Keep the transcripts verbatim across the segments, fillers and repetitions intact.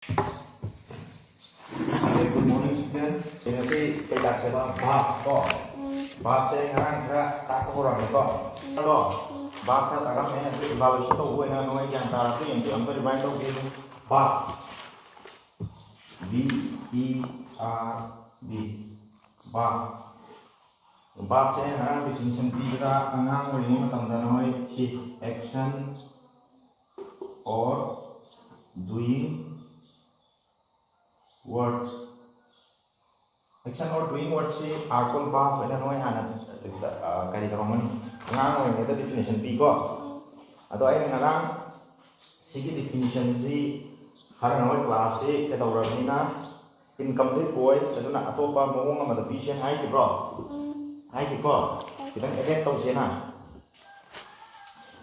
Good morning, student. ꯉꯁꯤ ꯀꯩ ꯇꯥꯛꯁꯦꯕ? Verb ꯀꯣ꯫ Verbꯁꯦ ꯉꯔꯥꯡ ꯈꯔ ꯇꯥꯛꯄ ꯍꯧꯔꯝꯃꯦꯀꯣ꯫ ꯑꯗꯣ verb ꯈꯔ ꯇꯥꯛꯂꯝꯃꯦ, ꯑꯗꯨ evaluation ꯇꯧꯕ ꯑꯣꯏꯅ ꯅꯣꯏ ꯒ꯭ꯌꯥꯟ ꯇꯥꯔꯛꯄ꯭ꯔꯥ ꯌꯦꯡꯁꯤ꯫ ꯑꯃꯨꯛꯀ revise ꯇꯧꯒꯦ꯫ Verb, V E R B, verb꯫ Verbꯁꯦ ꯉꯔꯥꯡ definition ꯄꯤꯕꯗ ꯑꯉꯥꯡ ꯑꯣꯏꯔꯤꯉꯩ ꯃꯇꯝꯗ ꯅꯣꯏ ꯁꯤ action or doing words, action or doing wordsꯁꯤ are called verb ꯍꯥꯏꯅ ꯅꯣꯏ ꯍꯥꯟꯅ, ꯑ, ꯀꯔꯤ ꯇꯧꯔꯝꯒꯅꯤ? ꯑꯉꯥꯡ ꯑꯣꯏꯔꯤꯉꯩꯗ definition ꯄꯤꯀꯣ꯫ ꯑꯗꯣ ꯑꯩꯅ ꯉꯔꯥꯡ ꯁꯤꯒꯤ definitionꯁꯤ ꯈꯔ ꯅꯣꯏ classꯁꯤ ꯀꯩꯗꯧꯔꯕꯅꯤꯅ incomplete ꯑꯣꯏ, ꯑꯗꯨꯅ ꯑꯇꯣꯞꯄ ꯃꯑꯣꯡ ꯑꯃꯗ ꯄꯤꯁꯦꯅ ꯍꯥꯏꯈꯤꯕ꯭ꯔꯣ? ꯍꯥꯏꯈꯤꯀꯣ? ꯈꯤꯇꯪ edit ꯇꯧꯁꯦꯅ꯫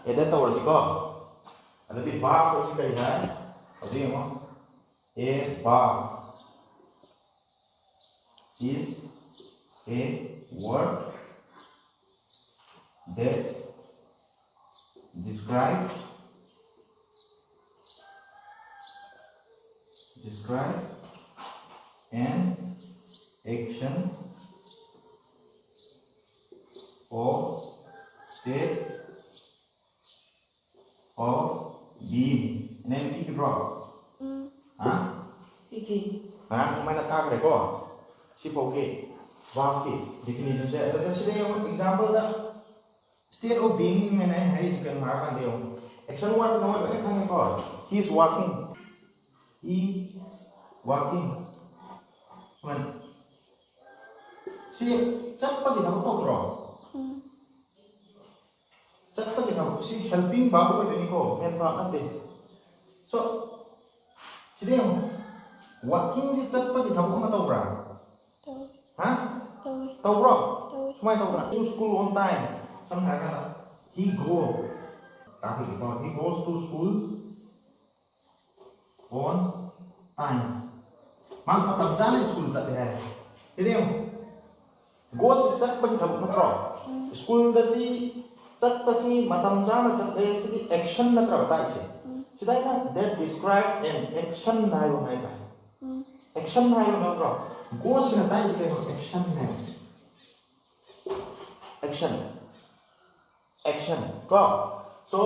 Edit ꯇꯧꯔꯁꯤꯀꯣ꯫ ꯑꯗꯨꯗꯤ verb ꯍꯥꯏꯁꯤ ꯀꯔꯤ ꯍꯥꯏ? ꯍꯧꯖꯤꯛ ꯌꯦꯡꯉꯣ꯫ A verb is a word that describe, describe an action or state of being꯫ ꯅꯪ ꯄꯤꯈꯤꯕ꯭ꯔꯣ? ꯎꯝ꯫ ꯍꯥ? ꯄꯤꯈꯤ꯫ ꯉꯔꯥꯡ ꯁꯨꯃꯥꯏꯅ ꯇꯥꯈ꯭ꯔꯦꯀꯣ꯫ ꯁꯤꯐꯥꯎꯒꯤ verbꯀꯤ definitionꯁꯦ꯫ ꯑꯗꯨꯗ ꯁꯤꯗ ꯌꯦꯡꯉꯣ, exampleꯗ state of being ꯍꯥꯏꯅ ꯑꯩꯅ ꯍꯥꯏꯔꯤꯁꯤ ꯀꯩꯅꯣ ꯍꯥꯏꯔꯀꯥꯟꯗ ꯌꯦꯡꯉꯣ, action word ꯅꯣꯏ ꯂꯣꯏꯅ ꯈꯪꯉꯦꯀꯣ꯫ He is walking, he is walking꯫ ꯁꯨꯃꯥꯏꯅ꯫ ꯁꯤ ꯆꯠꯄꯒꯤ ꯊꯕꯛ ꯇꯧꯗ꯭ꯔꯣ? ꯎꯝ꯫ ꯆꯠꯄꯒꯤ ꯊꯕꯛ꯫ ꯁꯤ helping verb ꯑꯣꯏꯗꯣꯏꯅꯤꯀꯣ, main verb ꯅꯠꯇꯦ꯫ So, ꯁꯤꯗ ꯌꯦꯡꯉꯨ꯫ Walkingꯁꯤ ꯆꯠꯄꯒꯤ ꯊꯕꯛ ꯑꯃ ꯇꯧꯕ꯭ꯔꯥ? ꯇꯧꯏ꯫ ꯍꯥ? ꯇꯧꯏ꯫ ꯇꯧꯕ꯭ꯔꯣ? ꯇꯧꯏ꯫ ꯁꯨꯃꯥꯏꯅ ꯇꯧꯕ꯭ꯔꯥ? To school on time꯫ ꯁꯝꯅ ꯍꯥꯏꯔꯀꯥꯟꯗ, he go꯫ ꯇꯥꯛꯄꯤꯒꯦꯀꯣ꯫ He goes to school on time꯫ ꯃꯥ ꯃꯇꯝ ꯆꯥꯅ ꯁ꯭ꯀꯨꯜ ꯆꯠꯂꯦ ꯍꯥꯏꯔꯦ꯫ ꯁꯤꯗ ꯌꯦꯡꯉꯨ꯫ Goꯁꯤ ꯆꯠꯄꯒꯤ ꯊꯕꯛ ꯅꯠꯇ꯭ꯔꯣ? ꯎꯝ꯫ ꯁ꯭ꯀꯨꯜꯗ ꯁꯤ ꯆꯠꯄꯁꯤ ꯃꯇꯝ ꯆꯥꯅ ꯆꯠꯂꯦ, ꯁꯤꯗꯤ action ꯅꯠꯇ꯭ꯔꯕ ꯇꯥꯛꯏꯁꯦ? ꯎꯝ꯫ ꯁꯤꯗ ꯑꯩꯅ that describe an action ꯍꯥꯏꯕ ꯑꯃ ꯍꯥꯏꯇꯥꯔꯦ꯫ Action ꯍꯥꯏꯕ ꯅꯠꯇ꯭ꯔꯣ? Go ꯁꯤꯅ ꯇꯥꯛꯏꯁꯦ ꯀꯩꯅꯣ? Action ꯅꯦ꯫ Action, action ꯀꯣ꯫ So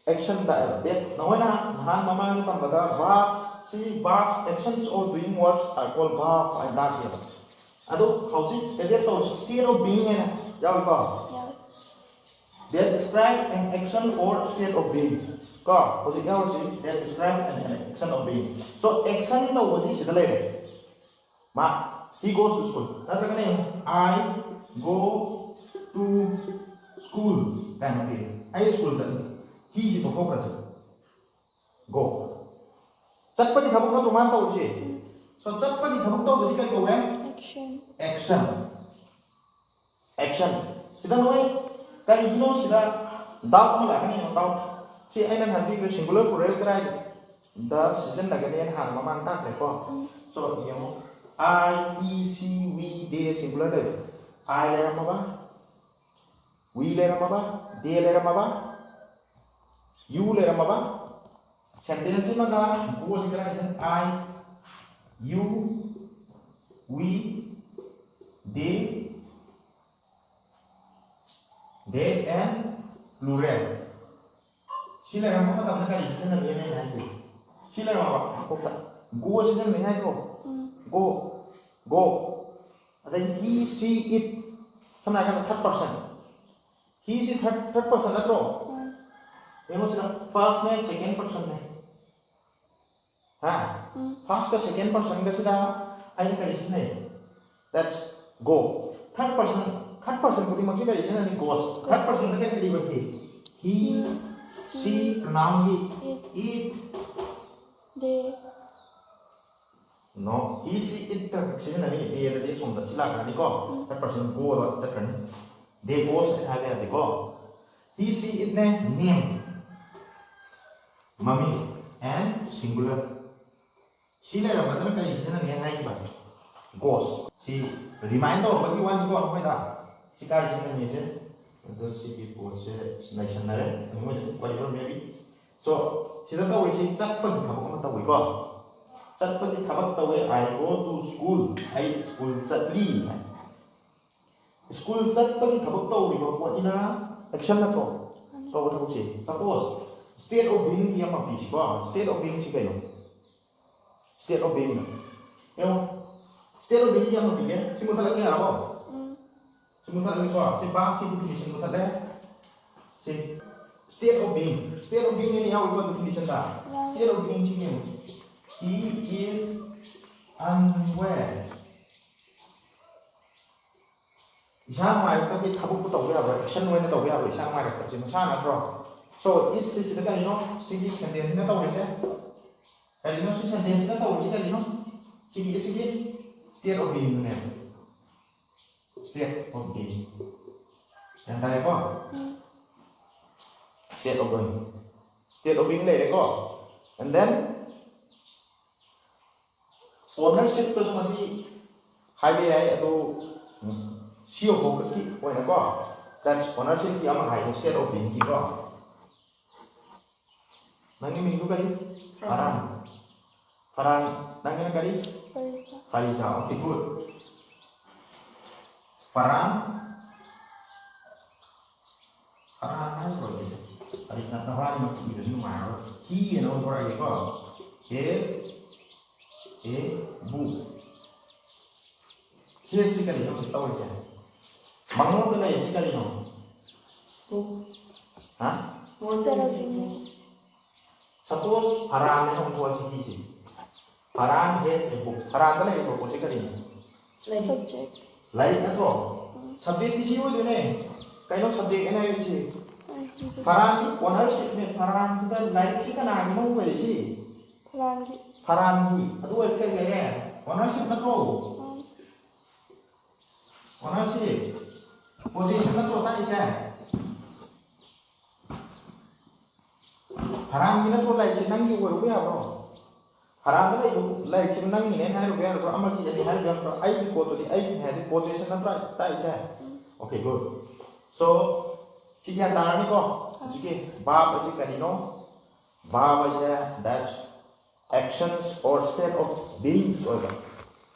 action ꯇꯥꯛꯑꯦꯕ꯫ That ꯅꯈꯣꯏꯅ ꯅꯍꯥꯟ ꯃꯃꯥꯡꯗ ꯇꯝꯕꯗ verbs, ꯁꯤ verbs, actions or doing works are called verb ꯍꯥꯏꯅ ꯇꯥꯛꯈꯤꯕ꯫ ꯑꯗꯨ ꯍꯧꯖꯤꯛ add ꯇꯧꯔꯤꯁꯤ state of being ꯍꯥꯏꯅ ꯌꯥꯎꯏꯀꯣ꯫ That describe an action or state of being ꯀꯣ꯫ ꯍꯧꯖꯤꯛ ꯌꯥꯎꯔꯤꯁꯤ that describe an action of being꯫ So action ꯇꯧꯕꯁꯤ ꯁꯤꯗ ꯂꯩꯔꯦ꯫ ꯃꯥ he goes to school ꯅꯠꯇ꯭ꯔꯒꯅ ꯌꯦꯡꯉꯨ, I go to school ꯀꯥꯏꯅ ꯄꯤꯔꯦ꯫ ꯑꯩ ꯁ꯭ꯀꯨꯜ ꯆꯠꯂꯤ꯫ He ꯁꯤ ꯇꯣꯛꯊꯣꯛꯈ꯭ꯔꯁꯦ꯫ Go꯫ ꯆꯠꯄꯒꯤ ꯊꯕꯛ ꯅꯠꯇ꯭ꯔꯣ ꯃꯥꯅ ꯇꯧꯔꯤꯁꯦ? So ꯆꯠꯄꯒꯤ ꯊꯕꯛ ꯇꯧꯕꯁꯤ ꯀꯔꯤ ꯀꯧꯋꯦ? Action. Action꯫ Action꯫ ꯁꯤꯗ ꯅꯣꯏ ꯀꯔꯤꯒꯤꯅꯣ ꯁꯤꯗ doubt ꯑꯃ ꯂꯥꯛꯀꯅꯤ ꯌꯦꯡꯉꯣ꯫ Doubt ꯁꯤ ꯑꯩꯅ ꯅꯍꯥꯟ ꯄꯤꯕ singular plural ꯀꯗꯥꯏꯗ ꯁꯤꯖꯤꯟꯅꯒꯅꯤ ꯍꯥꯏꯅ ꯍꯥꯟꯅ ꯃꯃꯥꯡ ꯇꯥꯛꯈ꯭ꯔꯦꯀꯣ꯫ So ꯌꯦꯡꯉꯣ, I, he, she, we, they singular ꯂꯩꯔꯦ꯫ I ꯂꯩꯔꯝꯃꯕ? We ꯂꯩꯔꯝꯃꯕ? They ꯂꯩꯔꯝꯃꯕ? You ꯂꯩꯔꯝꯃꯕ? Sentence ꯑꯃꯗ go ꯁꯤ ꯀꯗꯥꯏꯗ? I, you, we, they, they and plural꯫ ꯁꯤ ꯂꯩꯔꯝꯕ ꯃꯇꯝꯗ ꯀꯔꯤ ꯁꯤꯖꯤꯟꯅꯒꯦꯅ ꯑꯩꯅ ꯍꯥꯏꯗꯣꯏꯁꯦ? ꯁꯤ ꯂꯩꯔꯝꯃꯕ ꯀꯣꯛꯇ go ꯁꯤꯖꯤꯟꯅꯩ ꯍꯥꯏꯗ꯭ꯔꯣ? Go, go꯫ ꯑꯗꯩ he, she, it꯫ ꯁꯝꯅ ꯍꯥꯏꯔꯀꯥꯟꯗ third person꯫ He ꯁꯤ third, third person ꯅꯠꯇ꯭ꯔꯣ? ꯌꯦꯡꯉꯣ ꯁꯤꯗ first ꯅꯦ, second person ꯅꯦ꯫ ꯍꯥ? First ꯀ second person ꯒꯁꯤꯗ ꯑꯩꯅ ꯀꯔꯤ ꯁꯤꯖꯤꯟꯅꯩ? That's go꯫ Third person, third person ꯈꯨꯗꯤꯡꯃꯛꯁꯤ ꯀꯔꯤ ꯁꯤꯖꯤꯟꯅꯅꯤ? Goes꯫ Third person ꯗ ꯀꯔꯤ ꯂꯩꯕ? He꯫ He, she, pronoun he꯫ It꯫ They꯫ No, he, she, it ꯇ ꯈꯛ ꯁꯤꯖꯤꯟꯅꯅꯤ꯫ They ꯗꯗꯤ ꯁꯣꯝꯗ ꯁꯤ ꯂꯥꯛꯈ꯭ꯔꯅꯤꯀꯣ꯫ Third person go ꯗ ꯆꯠꯈ꯭ꯔꯅꯤ꯫ They goes ꯍꯥꯏꯕ ꯌꯥꯗꯦꯀꯣ꯫ He, she, it ꯅꯦ name꯫ ꯃꯃꯤꯡ꯫ And singular꯫ ꯁꯤ ꯂꯩꯔꯝꯕꯗꯅ ꯀꯔꯤ ꯁꯤꯖꯤꯟꯅꯅꯤ ꯍꯥꯏꯈꯤꯕ? Goes꯫ ꯁꯤ remind ꯇꯧꯔꯛꯄꯒꯤ ꯋꯥꯅꯤꯀꯣ ꯑꯩꯈꯣꯏꯗ꯫ ꯁꯤ ꯀꯥꯏ ꯁꯤꯖꯤꯟꯅꯅꯤꯁꯦ? ꯑꯗꯣ ꯁꯤꯒꯤ ꯄꯣꯠꯁꯦ ꯅꯩꯁꯟꯅꯔꯦ꯫ ꯃꯣꯏꯗ ꯑꯗꯨꯝ ꯀꯣꯏꯕ maybe꯫ So, ꯁꯤꯗ ꯇꯧꯔꯤꯁꯤ ꯆꯠꯄꯒꯤ ꯊꯕꯛ ꯑꯃ ꯇꯧꯏꯀꯣ꯫ ꯆꯠꯄꯒꯤ ꯊꯕꯛ ꯇꯧꯋꯦ, "I go to school", ꯑꯩ ꯁ꯭ꯀꯨꯜ ꯆꯠꯂꯤ꯫ ꯁ꯭ꯀꯨꯜ ꯆꯠꯄꯒꯤ ꯊꯕꯛ ꯇꯧꯔꯤꯕ ꯄꯣꯠꯅꯤꯅ action ꯅꯠꯇ꯭ꯔꯣ? ꯇꯧꯕ ꯊꯕꯛꯁꯦ꯫ Suppose, state of being ꯒꯤ ꯑꯃ ꯄꯤꯁꯤꯀꯣ꯫ State of being ꯁꯤ ꯀꯩꯅꯣ? State of being꯫ ꯌꯦꯡꯉꯣ꯫ State of being ꯒꯤ ꯑꯃ ꯄꯤꯒꯦ꯫ ꯁꯤ ꯃꯨꯊꯠꯂꯒꯦ ꯌꯥꯔꯕꯣ? ꯎꯝ꯫ ꯁꯤ ꯃꯨꯊꯠꯂꯒꯦꯀꯣ꯫ ꯁꯤ verb ꯀꯤ definition ꯃꯨꯊꯠꯂꯦ꯫ ꯁꯤ state of being꯫ State of being ꯍꯥꯏꯅ ꯌꯥꯎꯔꯤꯀꯣ definition ꯗ꯫ ꯌꯥꯎꯏ꯫ State of being ꯁꯤ ꯌꯦꯡꯉꯨ꯫ He is unwell꯫ ꯏꯁꯥ ꯅꯨꯡꯉꯥꯏꯔꯛꯇꯕꯒꯤ ꯊꯕꯛꯄꯨ ꯇꯧꯕ ꯌꯥꯕ꯭ꯔꯥ? Action ꯑꯣꯏꯅ ꯇꯧꯕ ꯌꯥꯕ꯭ꯔꯥ? ꯏꯁꯥ ꯅꯨꯡꯉꯥꯏꯔꯛꯇꯕꯁꯦ ꯃꯁꯥ ꯅꯠꯇ꯭ꯔꯣ? So, is ꯁꯤꯗ ꯀꯔꯤꯅꯣ? ꯁꯤꯒꯤ sentence ꯁꯤꯅ ꯇꯧꯔꯤꯁꯦ ꯀꯔꯤꯅꯣ? ꯁꯤ sentence ꯁꯤꯅ ꯇꯧꯔꯤꯁꯤ ꯀꯔꯤꯅꯣ? ꯁꯤꯒꯤ, ꯁꯤꯒꯤ state of being ꯗꯨꯅꯦ꯫ State of being꯫ ꯒ꯭ꯌꯥꯟ ꯇꯥꯔꯦꯀꯣ? ꯎꯝ꯫ State of being꯫ State of being ꯂꯩꯔꯦꯀꯣ? And then, ownership ꯇꯁꯨ ꯃꯁꯤ ꯍꯥꯏꯕ ꯌꯥꯏ, ꯑꯗꯨ, ꯎꯝ, ꯁꯤ ꯌꯧꯐꯥꯎꯕꯒꯤ ꯑꯣꯏꯅꯀꯣ, that's ownership ꯀꯤ ꯑꯃ ꯍꯥꯏꯒꯦ, state of being ꯒꯤꯀꯣ꯫ ꯅꯪꯒꯤ ꯃꯤꯡꯗꯨ ꯀꯔꯤ? ꯐꯔꯥꯟ꯫ ꯐꯔꯥꯟ꯫ ꯅꯪꯒꯤꯅ ꯀꯔꯤ? ꯐꯔꯤꯖꯥ꯫ ꯐꯔꯤꯖꯥ꯫ Okay, good꯫ ꯐꯔꯥꯟ꯫ ꯐꯔꯥꯟ ꯍꯥꯏꯕ꯭ꯔꯣ ꯁꯤꯁꯦ? ꯐꯔꯤꯖꯥ, ꯅꯕꯥꯅꯤꯃꯛ ꯏꯕꯁꯨ ꯅꯨꯡꯉꯥꯏꯔꯔꯣꯏ꯫ He ꯑꯅ ꯑꯣꯟꯊꯣꯔꯛꯑꯒꯦꯀꯣ꯫ Has a book꯫ Has ꯁꯤ ꯀꯔꯤꯅꯣ ꯍꯧꯖꯤꯛ ꯇꯧꯔꯤꯁꯦ? ꯃꯉꯣꯟꯗ ꯂꯩꯔꯤꯁꯤ ꯀꯔꯤꯅꯣ? Book꯫ ꯍꯥ? State of being꯫ Suppose ꯐꯔꯥꯟ ꯍꯥꯏꯅ ꯑꯣꯟꯊꯣꯛꯑꯁꯤ ꯁꯤꯁꯦ꯫ ꯐꯔꯥꯟ has a book꯫ ꯐꯔꯥꯟꯗ ꯂꯩꯔꯤꯕ ꯄꯣꯠꯁꯤ ꯀꯔꯤꯅꯣ? Subject꯫ ꯂꯥꯏꯔꯤꯛ ꯅꯠꯇ꯭ꯔꯣ? ꯎꯝ꯫ Subject ꯇꯤ ꯁꯤ ꯑꯣꯏꯗꯣꯏꯅꯦ꯫ ꯀꯩꯅꯣ subject ꯍꯥꯏꯅ ꯍꯥꯏꯔꯤꯁꯤ? ꯐꯔꯥꯟꯒꯤ ownership ꯅꯦ꯫ ꯐꯔꯥꯟꯁꯤꯗ ꯂꯥꯏꯔꯤꯛꯁꯤ ꯀꯅꯥꯒꯤꯅꯣ ꯑꯣꯏꯔꯤꯁꯤ? ꯐꯔꯥꯟꯒꯤ꯫ ꯐꯔꯥꯟꯒꯤ꯫ ꯑꯗꯨ ꯑꯣꯏꯔꯗꯤ ꯀꯩ ꯂꯩꯔꯦ? Ownership ꯅꯠꯇ꯭ꯔꯣ? ꯎꯝ꯫ Ownership꯫ Possession ꯅꯠꯇ꯭ꯔꯣ ꯇꯥꯛꯏꯁꯦ? ꯐꯔꯥꯟꯒꯤ ꯅꯠꯇ꯭ꯔꯣ ꯂꯥꯏꯔꯤꯛꯁꯦ? ꯅꯪꯒꯤ ꯑꯣꯏꯔꯨꯕ ꯌꯥꯕ꯭ꯔꯣ? ꯐꯔꯥꯟꯗ ꯂꯩꯕ ꯂꯥꯏꯔꯤꯛꯁꯦ ꯅꯪꯒꯤꯅꯦ ꯍꯥꯏꯔꯨꯕ ꯌꯥꯔꯕ꯭ꯔꯣ? ꯑꯃꯒꯤ ꯑꯅꯤ ꯍꯥꯏꯔꯨꯕ ꯌꯥꯔꯕ꯭ꯔꯣ? ꯑꯩꯒꯤ ꯄꯣꯠꯇꯨꯗꯤ ꯑꯩꯒꯤꯅꯦ ꯍꯥꯏꯗꯤ possession ꯅꯠꯇ꯭ꯔꯥ ꯇꯥꯛꯏꯁꯦ? ꯎꯝ꯫ Okay, good꯫ So, ꯁꯤ ꯒ꯭ꯌꯥꯟ ꯇꯥꯔꯅꯤꯀꯣ? ꯍꯧꯖꯤꯛꯀꯤ verb ꯑꯁꯤ ꯀꯔꯤꯅꯣ? Verb ꯍꯥꯏꯁꯦ that actions or state of beings ꯑꯣꯏꯕ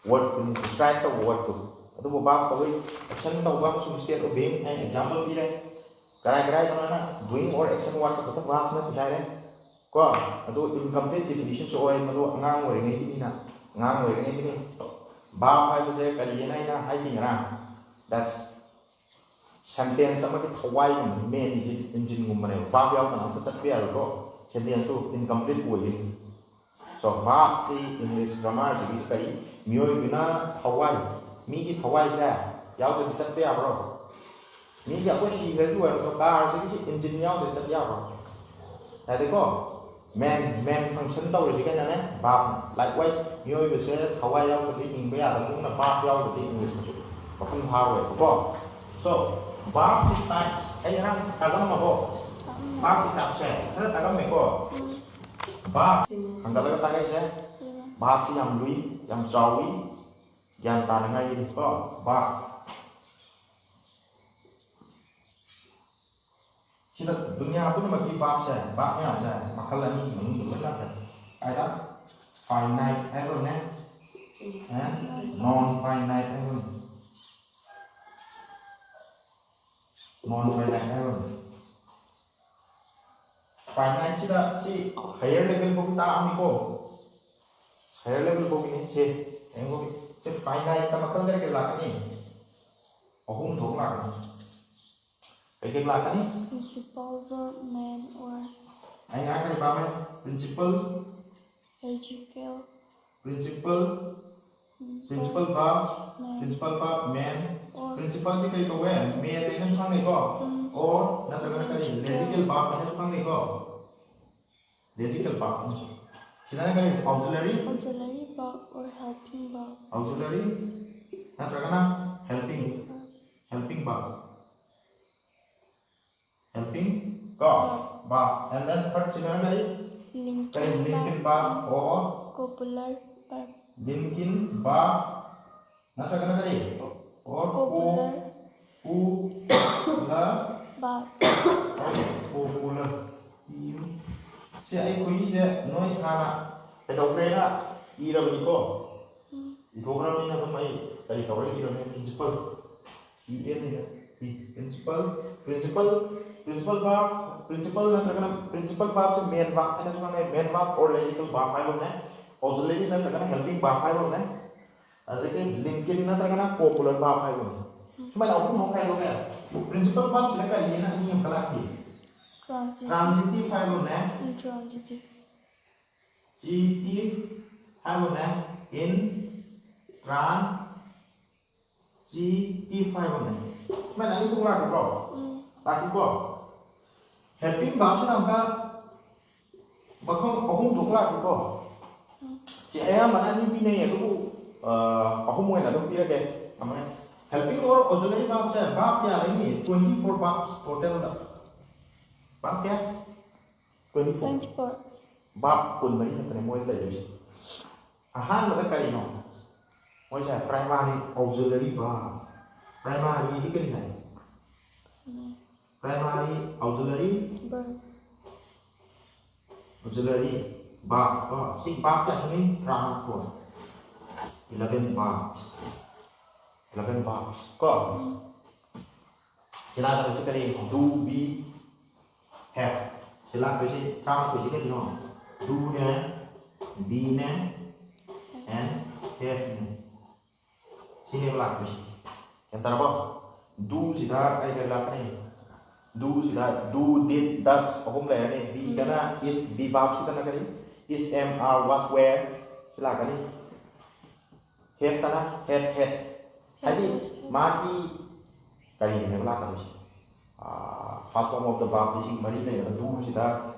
ꯋꯥꯔꯗꯇꯨꯅꯤ, ꯗꯤꯁꯀ꯭ꯔꯥꯏꯕ ꯇꯧꯕ ꯋꯥꯔꯗꯇꯨ꯫ ꯑꯗꯨꯕꯨ verb ꯀꯧꯏ꯫ ꯑꯦꯛꯁꯟ ꯇꯧꯕ ꯑꯃꯁꯨꯡ state of being ꯍꯥꯏꯅ ꯑꯦꯛꯖꯥꯝꯄꯜ ꯄꯤꯔꯦ꯫ ꯀꯔꯥꯏ ꯀꯔꯥꯏꯗꯅꯣꯅ doing or action word ꯈꯛꯇ verb ꯅꯠꯇꯦ ꯍꯥꯏꯔꯦ ꯀꯣ꯫ ꯑꯗꯨ incomplete definition ꯁꯨ ꯑꯣꯏ, ꯃꯗꯨ ꯑꯉꯥꯡ ꯑꯣꯏꯔꯤꯉꯩꯒꯤꯅꯤꯅ, ꯑꯉꯥꯡ ꯑꯣꯏꯔꯤꯉꯩꯒꯤꯅꯤ꯫ Verb ꯍꯥꯏꯕꯁꯦ ꯀꯔꯤꯅ ꯑꯩꯅ ꯍꯥꯏꯈꯤ ꯉꯔꯥꯡ? That's sentence ꯑꯃꯒꯤ ꯊꯋꯥꯏꯒꯨꯝꯕꯅꯤ, main engine, engine ꯒꯨꯝꯕꯅꯦꯕ꯫ Verb ꯌꯥꯎꯗꯅ ꯑꯝꯇ ꯆꯠꯄ ꯌꯥꯔꯣꯏꯀꯣ sentence ꯇꯨ, incomplete ꯑꯣꯏꯒꯅꯤ꯫ So verb ꯁꯤ English grammar ꯁꯤꯒꯤꯁꯤ ꯀꯔꯤ? ꯃꯤꯑꯣꯏꯕꯅ ꯊꯋꯥꯏ, ꯃꯤꯒꯤ ꯊꯋꯥꯏꯁꯦ ꯌꯥꯎꯗ꯭ꯔꯗꯤ ꯆꯠꯄ ꯌꯥꯕ꯭ꯔꯣ? ꯃꯤꯒꯤ ꯑꯩꯈꯣꯏ ꯁꯤꯈ꯭ꯔꯗꯤ ꯂꯣꯏꯔꯦ, ꯑꯗꯣ car ꯁꯤꯒꯤꯁꯤ engine ꯌꯥꯎꯗ꯭ꯔꯗꯤ ꯆꯠ ꯌꯥꯕ꯭ꯔꯣ? ꯌꯥꯗꯦꯀꯣ꯫ Main, main function ꯇꯧꯔꯤꯁꯤꯒꯅꯅꯦ verb꯫ Likewise ꯃꯤꯑꯣꯏꯕꯁꯦ ꯊꯋꯥꯏ ꯌꯥꯎꯗ꯭ꯔꯗꯤ ꯍꯤꯡꯕ ꯌꯥꯗꯕꯒꯨꯝꯅ verb ꯌꯥꯎꯗ꯭ꯔꯗꯤ English ꯁꯤꯁꯨ ꯃꯄꯨꯡ ꯐꯥꯔꯣꯏꯕꯀꯣ꯫ So verb ꯀꯤ types ꯑꯩ ꯉꯔꯥꯡ ꯇꯥꯛꯂꯝꯃꯕꯣ? Verb ꯀꯤ type ꯁꯦ ꯈꯔ ꯇꯥꯛꯂꯝꯃꯦꯀꯣ꯫ Verb ꯍꯟꯒꯠꯂꯒ ꯇꯥꯛꯂꯛꯏꯁꯦ꯫ Verb ꯁꯤ ꯌꯥꯝ ꯂꯨꯏ, ꯌꯥꯝ ꯆꯥꯎꯏ, ꯒ꯭ꯌꯥꯟ ꯇꯥꯅꯉꯥꯏꯒꯤꯅꯤꯀꯣ꯫ Verb ꯁꯤꯗ ꯗꯨꯅꯤꯌꯥ ꯄꯨꯝꯅꯃꯛꯀꯤ verb ꯁꯦ, verb ꯃꯌꯥꯝꯁꯦ ꯃꯈꯜ ꯑꯅꯤꯒꯤ ꯃꯅꯨꯡꯗ ꯂꯣꯏꯅ ꯂꯥꯛꯀꯅꯤ꯫ ꯀꯥꯏꯗ? Finite ꯍꯥꯏꯕ ꯑꯃꯅꯦ, and non finite ꯍꯥꯏꯕ ꯑꯃꯅꯦ꯫ Non finite ꯍꯥꯏꯕ ꯑꯃꯅꯦ꯫ Finite ꯁꯤꯗ ꯁꯤ higher level ꯐꯥꯎ ꯇꯥꯛꯑꯝꯃꯤꯀꯣ꯫ Higher level ꯐꯥꯎꯒꯤꯅꯤ ꯁꯤ꯫ ꯍꯌꯦꯡ ꯐꯥꯎꯒꯤ꯫ ꯁꯤ finite ꯇ ꯃꯈꯜ ꯀꯔꯤ ꯀꯔꯤ ꯂꯥꯛꯀꯅꯤ? ꯑꯍꯨꯝ ꯊꯣꯛꯅ ꯂꯥꯛꯀꯅꯤ꯫ ꯀꯩ ꯀꯩ ꯂꯥꯛꯀꯅꯤ? Principal, verb, man or ꯑꯩꯅ ꯍꯥꯏꯈ꯭ꯔꯦ ꯄꯥꯝꯃꯦ꯫ Principal, logical, principal, principal verb, man, principal verb, man꯫ Or principal ꯁꯤ ꯀꯔꯤ ꯀꯧꯋꯦ? Man ꯍꯥꯏꯅꯁꯨ ꯈꯪꯅꯩꯀꯣ꯫ Or ꯅꯠꯇ꯭ꯔꯒꯅ ꯀꯔꯤ? Logical verb ꯍꯥꯏꯅꯁꯨ ꯈꯪꯅꯩꯀꯣ꯫ Logical verb ꯍꯥꯏꯅꯁꯨ꯫ ꯁꯤꯗꯅ ꯀꯔꯤ? Auxiliary, auxiliary verb or helping verb꯫ Auxiliary ꯅꯠꯇ꯭ꯔꯒꯅ helping, helping verb꯫ Helping ꯀꯣ verb꯫ And then third ꯁꯤꯅ ꯀꯔꯤ? Linking verb or copular verb꯫ Linking verb ꯅꯠꯇ꯭ꯔꯒꯅ ꯀꯔꯤ? Or copular, copular verb꯫ Copular꯫ P U ꯁꯤ ꯑꯩ ꯈꯣꯏꯍꯤꯁꯦ ꯅꯣꯏ ꯍꯥꯟꯅ ꯀꯩꯗꯧꯈ꯭ꯔꯦꯅ ꯏꯔꯕꯅꯤꯀꯣ꯫ ꯏꯊꯣꯛꯈ꯭ꯔꯕꯅꯤꯅ ꯑꯗꯨꯝ ꯑꯩ ꯀꯔꯤ ꯇꯧꯔ ꯏꯔꯕꯅꯤ? Principal, P N ꯅꯤꯅ꯫ Principal, principal, principal verb, principal ꯅꯠꯇ꯭ꯔꯒꯅ principal verb ꯁꯦ main verb ꯍꯥꯏꯅꯁꯨ ꯈꯪꯅꯩ꯫ Main verb or logical verb ꯍꯥꯏꯕ ꯑꯃꯅꯦ꯫ Auxiliary ꯅꯠꯇ꯭ꯔꯒꯅ helping verb ꯍꯥꯏꯕ ꯑꯃꯅꯦ꯫ ꯑꯗꯒꯤ linking ꯅꯠꯇ꯭ꯔꯒꯅ copular verb ꯍꯥꯏꯕ ꯑꯃꯅꯦ꯫ ꯁꯨꯃꯥꯏꯅ ꯑꯍꯨꯝ ꯑꯃ ꯈꯥꯏꯗꯣꯛꯑꯦ꯫ Principal verb ꯁꯤꯅ ꯀꯔꯤꯅ ꯑꯅꯤ ꯑꯃ ꯀꯂꯥꯛꯈꯤ? Transitive ꯍꯥꯏꯕ ꯑꯃꯅꯦ꯫ Intransitive ꯍꯥꯏꯕꯅꯦ꯫ Intransitive ꯍꯥꯏꯕꯅꯦ꯫ ꯁꯨꯃꯥꯏꯅ ꯑꯅꯤ ꯊꯣꯛ ꯂꯥꯛꯀꯗ꯭ꯔꯣ? ꯂꯥꯛꯈꯤꯀꯣ꯫ Helping verb ꯁꯤꯅ ꯑꯃꯨꯛꯀ ꯃꯐꯝ ꯑꯍꯨꯝ ꯊꯣꯛ ꯂꯥꯛꯈꯤꯀꯣ꯫ ꯁꯤ ꯑꯌꯥꯝꯕꯅ ꯑꯅꯤ ꯄꯤꯅꯩ, ꯑꯗꯨꯕꯨ ꯑ, ꯑꯍꯨꯝ ꯑꯣꯏꯅ ꯑꯗꯨꯝ ꯄꯤꯔꯒꯦ꯫ ꯀꯃꯥꯏꯅ? Helping or auxiliary verb say verb ꯀꯌꯥ ꯂꯩꯅꯤ? Twenty four verbs total ꯗ꯫ Verb ꯀꯌꯥ? Twenty four꯫ Verb ꯀꯨꯟꯃꯔꯤ ꯈꯛꯇꯅꯦ ꯃꯣꯏꯗ ꯂꯩꯗꯣꯏꯁꯦ꯫ ꯑꯍꯥꯟꯕꯗ ꯀꯔꯤꯅꯣ? ꯃꯣꯏꯁꯦ primary auxiliary verb꯫ Primary ꯗꯤ ꯀꯔꯤ ꯍꯥꯏ? Primary auxiliary, auxiliary verb ꯀꯣ꯫ ꯁꯤ verb ꯀꯌꯥ ꯁꯨꯅꯤ? ꯇꯔꯥꯃꯥꯊꯣꯏ꯫ Eleven verbs꯫ Eleven verbs ꯀꯣ꯫ ꯁꯤ ꯂꯥꯛꯀꯗꯣꯏꯁꯦ ꯀꯔꯤ? Do, be, have꯫ ꯁꯤ ꯂꯥꯛꯇꯣꯏꯁꯦ ꯇꯔꯥꯃꯥꯊꯣꯏꯁꯦ ꯀꯔꯤꯅꯣ? Do ꯅꯦ, be ꯅꯦ, and have ꯅꯦ꯫ ꯁꯤꯅꯦꯕ ꯂꯥꯛꯇꯣꯏꯁꯦ꯫ ꯒ꯭ꯌꯥꯟ ꯇꯥꯔꯕꯣ? Do ꯁꯤꯗ ꯀꯔꯤ ꯀꯔꯤ ꯂꯥꯛꯀꯅꯤ? Do ꯁꯤꯗ do, did, does ꯑꯍꯨꯝ ꯂꯩꯔꯅꯤ꯫ Be ꯗꯅ is, be verb ꯁꯤꯗꯅ ꯀꯔꯤ? Is, am, are, was, were ꯁꯤ ꯂꯥꯛꯀꯅꯤ꯫ Have ꯇꯅ had, had꯫ ꯍꯥꯏꯗꯤ ꯃꯥꯒꯤ ꯀꯔꯤꯅꯦꯕ ꯂꯥꯛꯀꯗꯣꯏꯁꯦ? First form of the verb ꯁꯤ ꯃꯔꯤ ꯂꯩꯔꯒ do ꯁꯤꯗ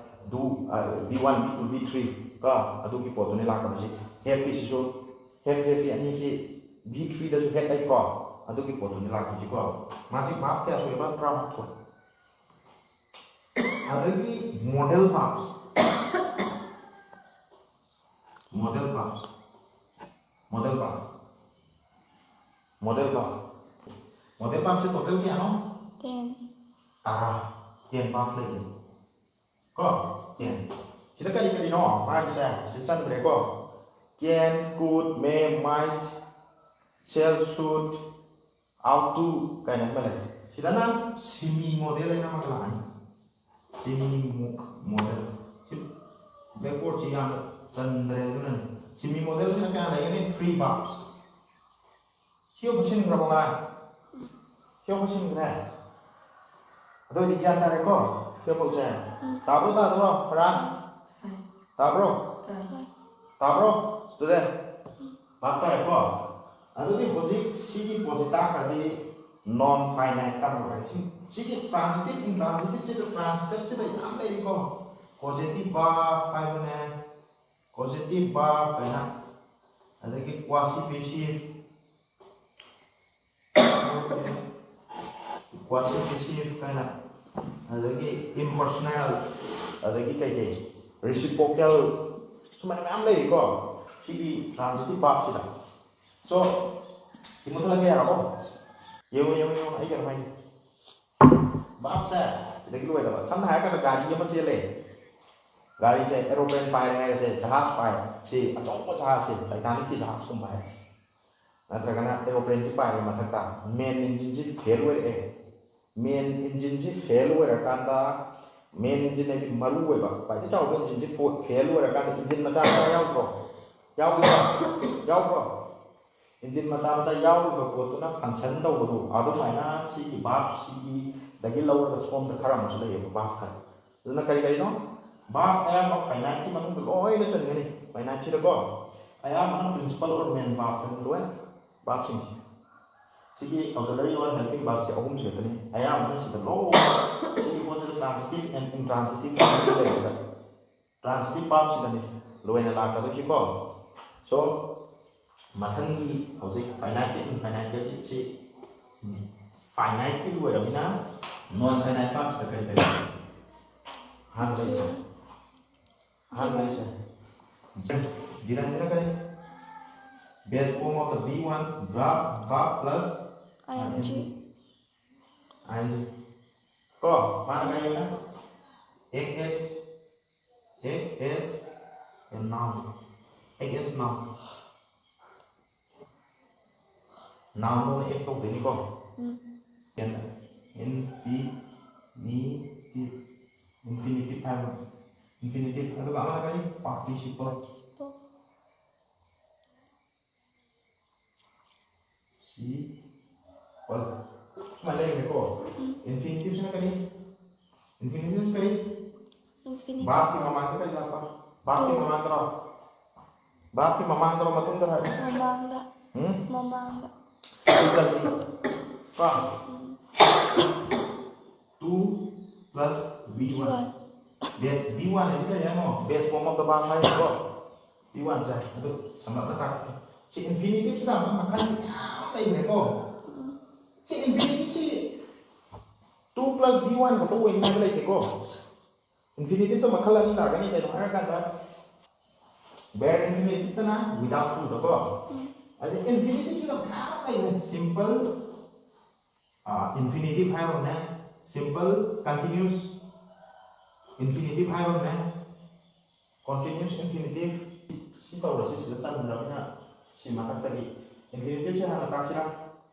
do, V one, V two, V three ꯀꯣ, ꯑꯗꯨꯒꯤ ꯄꯣꯠꯇꯨꯅꯦ ꯂꯥꯛꯀꯗꯣꯏꯁꯦ꯫ Have ꯀꯤꯁꯤꯁꯨ, have, have ꯁꯤ ꯑꯅꯤꯁꯤ V three ꯗꯁꯨ had ꯂꯩꯇ꯭ꯔꯣ? ꯑꯗꯨꯒꯤ ꯄꯣꯠꯇꯨꯅꯦ ꯂꯥꯛꯇꯣꯏꯁꯤꯀꯣ꯫ ꯃꯥꯁꯤ verb ꯀꯌꯥ ꯁꯨꯏꯕ? ꯇꯔꯥꯃꯥꯊꯣꯏ꯫ ꯑꯗꯒꯤ modal verbs꯫ Modal verb꯫ Modal verb꯫ Modal verb꯫ Modal verb ꯁꯦ total ꯀꯌꯥꯅꯣ? Ten꯫ ꯇꯔꯥ꯫ Ten verb ꯂꯩꯕꯅꯤ꯫ ꯀꯣ? Ten꯫ ꯁꯤꯗ ꯀꯔꯤ ꯀꯔꯤꯅꯣ ꯃꯥꯒꯤꯁꯦ? ꯁꯤ ꯆꯟꯗ꯭ꯔꯦꯀꯣ꯫ Can, could, may, might, shall, should, ought to ꯀꯥꯏꯅ ꯑꯃ ꯂꯩ꯫ ꯁꯤꯗꯅ semi modal ꯍꯥꯏꯅ ꯑꯃ ꯂꯥꯛꯑꯅꯤ꯫ Semi modal꯫ ꯁꯤ blackboard ꯁꯤ ꯌꯥꯝꯅ ꯆꯟꯗ꯭ꯔꯦ, ꯑꯗꯨꯅꯅꯤ꯫ Semi modal ꯁꯤꯅ ꯀꯌꯥ ꯂꯩꯒꯅꯤ? Three verbs꯫ ꯁꯤ ꯌꯧꯕ ꯁꯤꯟꯈ꯭ꯔꯕꯣ ꯉꯔꯥꯡ? ꯁꯤ ꯌꯧꯕ ꯁꯤꯟꯈ꯭ꯔꯦ꯫ ꯑꯗꯨ ꯑꯣꯏꯗꯤ ꯒ꯭ꯌꯥꯟ ꯇꯥꯔꯦꯀꯣ? ꯁꯤ ꯌꯧꯕꯁꯦ꯫ ꯇꯥꯕ꯭ꯔꯣ, ꯇꯥꯗꯕ꯭ꯔꯣ, ꯐꯔꯥꯟ? ꯇꯥꯕ꯭ꯔꯣ? ꯇꯥꯕ꯭ꯔꯣ, student? ꯚꯥꯞ ꯇꯥꯔꯦꯀꯣ? ꯑꯗꯨꯗꯤ ꯍꯧꯖꯤꯛ ꯁꯤꯒꯤ ꯄꯣꯠꯁꯤ ꯇꯥꯈ꯭ꯔꯗꯤ non finite ꯇꯥꯈ꯭ꯔꯕ꯫ ꯁꯤ-, ꯁꯤꯒꯤ transitive, intransitive ꯁꯤꯗ, transitive ꯁꯤꯗ ꯌꯥꯝ ꯂꯩꯔꯤꯀꯣ꯫ Causative verb ꯍꯥꯏꯕꯅꯦ, causative verb ꯍꯥꯏꯅ, ꯑꯗꯒꯤ quasi passive, quasi passive ꯍꯥꯏꯅ, ꯑꯗꯒꯤ impersonal, ꯑꯗꯒꯤ ꯀꯩꯀꯩ, reciprocal, ꯁꯨꯃꯥꯏꯅ ꯃꯌꯥꯝ ꯂꯩꯔꯤꯀꯣ ꯁꯤꯒꯤ transitive verbꯁꯤꯗ꯫ So, ꯁꯤ ꯃꯨꯠꯊꯠꯂꯒꯦ ꯌꯥꯔꯕꯣ? ꯌꯦꯡꯉꯨ, ꯌꯦꯡꯉꯨ, ꯌꯦꯡꯉꯨ, ꯑꯩ ꯀꯩꯅꯣ ꯍꯥꯏꯒꯦ꯫ Verbꯁꯦ ꯁꯤꯗꯒꯤ ꯂꯣꯏꯗꯕ꯫ ꯁꯝꯅ ꯍꯥꯏꯔꯀꯥꯟꯗ ꯒꯥꯔꯤ ꯑꯃ ꯆꯦꯜꯂꯦ꯫ ꯒꯥꯔꯤꯁꯦ aeroplane ꯄꯥꯏꯔꯦ ꯍꯥꯏꯔꯁꯦ, ꯖꯍꯥꯖ ꯄꯥꯏꯔꯦ꯫ ꯁꯤ ꯑꯆꯧꯕ ꯖꯍꯥꯖꯁꯦ, Titanicꯀꯤ ꯖꯍꯥꯖꯀꯨꯝꯕ ꯍꯥꯏꯔꯁꯦ꯫ ꯅꯠꯇ꯭ꯔꯒꯅ aeroplaneꯁꯤ ꯄꯥꯏꯔꯦ ꯃꯊꯛꯇ, main engineꯁꯤ fail ꯑꯣꯏꯔꯛꯑꯦ꯫ Main engineꯁꯤ fail ꯑꯣꯏꯔꯀꯥꯟꯗ, main engine ꯍꯥꯏꯗꯤ ꯃꯔꯨ ꯑꯣꯏꯕ, ꯈ꯭ꯋꯥꯏꯗꯒꯤ ꯆꯥꯎꯕ engineꯁꯤ ꯐꯣ-, fail ꯑꯣꯏꯔꯀꯥꯟꯗ engine ꯃꯆꯥ ꯃꯆꯥ ꯌꯥꯎꯗ꯭ꯔꯣ? ꯌꯥꯎꯗ꯭ꯔꯣ? ꯌꯥꯎꯗ꯭ꯔꯣ? Engine ꯃꯆꯥ ꯃꯆꯥ ꯌꯥꯎꯔꯤꯕ ꯄꯣꯠꯇꯨꯅ function ꯇꯧꯕꯗꯣ, ꯑꯗꯨꯃꯥꯏꯅ ꯁꯤꯒꯤ verb ꯁꯤꯒꯤꯗꯒꯤ ꯂꯧꯔꯒ ꯁꯣꯝꯗ ꯈꯔ ꯑꯃꯁꯨ ꯂꯩꯌꯦꯕ verb ꯈꯔ꯫ ꯑꯗꯨꯅ ꯀꯔꯤ ꯀꯔꯤꯅꯣ? Verb ꯑꯌꯥꯝꯕ finiteꯀꯤ ꯃꯅꯨꯡꯗ ꯂꯣꯏꯅ ꯆꯟꯒꯅꯤ꯫ Finiteꯁꯤꯗꯀꯣ ꯑꯌꯥꯝꯕꯅ principal or main verbꯇꯅꯤ ꯂꯣꯏꯅ verbꯁꯤꯡꯁꯦ꯫ ꯁꯤꯒꯤ auxiliary or helping verbꯁꯦ ꯑꯍꯨꯝꯁꯤ ꯈꯛꯇꯅꯤ꯫ ꯑꯌꯥꯝꯕꯅ ꯁꯤꯗ ꯂꯣꯏ, ꯁꯤꯒꯤ ꯄꯣꯠꯁꯤꯗ transitive and intransitive ꯂꯩꯕꯗ, transitive verbꯁꯤꯗꯅꯤ ꯂꯣꯏꯅ ꯂꯥꯛꯀꯗꯣꯏꯁꯤꯀꯣ꯫ So, ꯃꯊꯪꯒꯤ ꯍꯧꯖꯤꯛ finite infiniteꯀꯤ ꯁꯤ, ꯎꯝ, finiteꯀꯤ ꯑꯣꯏꯔꯕꯅꯤꯅ non finite verbꯁꯤꯗ ꯀꯔꯤ ꯀꯔꯤ? ꯑꯍꯥꯟꯕꯗ ꯂꯩꯁꯦ꯫ ꯑꯍꯥꯟꯕꯗ ꯂꯩꯁꯦ꯫ Gerundꯁꯤꯅ ꯀꯔꯤ? Base form of the V one, verb, verb plus I N G. I N G꯫ ꯀꯣ, ꯃꯥꯅ ꯀꯔꯤ ꯑꯣꯏꯅ? X X Act as a noun. Act as noun. Noun ꯑꯣꯏꯅ act ꯇꯧꯗꯣꯏꯅꯤꯀꯣ꯫ ꯎꯝ. Infinitive. Infinitive ꯍꯥꯏꯕ. Infinitive. ꯑꯗꯨꯒ ꯑꯃꯅ ꯀꯔꯤ? Participle. ꯁꯤ ꯁꯨꯃꯥꯏꯅ ꯂꯩꯔꯦꯀꯣ꯫ Infinitive ꯁꯤꯅ ꯀꯔꯤ? Infinitive ꯁꯤꯅ ꯀꯔꯤ? Infinitive. Verb ꯀꯤ ꯃꯃꯥꯡꯗ ꯀꯔꯤ ꯂꯥꯛꯄ? Verb ꯀꯤ To. ꯃꯃꯥꯡꯗꯔꯣ? Verb ꯀꯤ ꯃꯃꯥꯡꯗꯔꯣ, ꯃꯇꯨꯡꯗꯔꯣ ꯍꯥꯏꯕ? ꯃꯃꯥꯡꯗ. ꯎꯝ? ꯃꯃꯥꯡꯗ. Two plus ꯀꯣ? ꯎꯝ. Two plus V one. V one. Base, V one ꯁꯤ ꯀꯔꯤ ꯍꯥꯏꯅꯣ? Base form of the verb ꯍꯥꯏꯅꯤꯀꯣ꯫ V one ꯁꯦ ꯑꯗꯨ ꯁꯝꯂꯞꯅ ꯇꯥꯛꯀꯦ꯫ ꯁꯤ infinitive ꯁꯤꯗ ꯑꯃꯨꯛ ꯃꯈꯜ ꯃꯌꯥꯝ ꯑꯃ ꯂꯩꯈ꯭ꯔꯦꯀꯣ꯫ ꯎꯝ. ꯁꯤ infinitive ꯁꯤ two plus V one ꯈꯛꯇ ꯑꯣꯏꯅꯤ ꯍꯥꯏꯕ ꯂꯩꯇꯦꯀꯣ꯫ Infinitive ꯇ ꯃꯈꯜ ꯑꯅꯤ ꯂꯥꯛꯀꯅꯤ, ꯀꯩꯅꯣ ꯍꯥꯏꯔꯀꯥꯟꯗ bare infinitive ꯇꯅ without to ꯗꯀꯣ꯫ ꯎꯝ. ꯑꯗꯩ infinitive ꯁꯤꯗ ꯃꯌꯥꯝ ꯑꯃ ꯂꯩꯈ꯭ꯔꯦ꯫ Simple ꯑꯥ, infinitive ꯍꯥꯏꯕ ꯑꯃꯅꯦ, simple continuous infinitive ꯍꯥꯏꯕ ꯑꯃꯅꯦ, continuous infinitive꯫ ꯁꯤ ꯇꯧꯔꯁꯤ, ꯁꯤꯗ ꯆꯟꯗ꯭ꯔꯕꯅꯤꯅ ꯁꯤ ꯃꯊꯛꯇꯒꯤ infinitive ꯁꯦ ꯍꯥꯟꯅ ꯇꯥꯛꯁꯤꯔꯥ?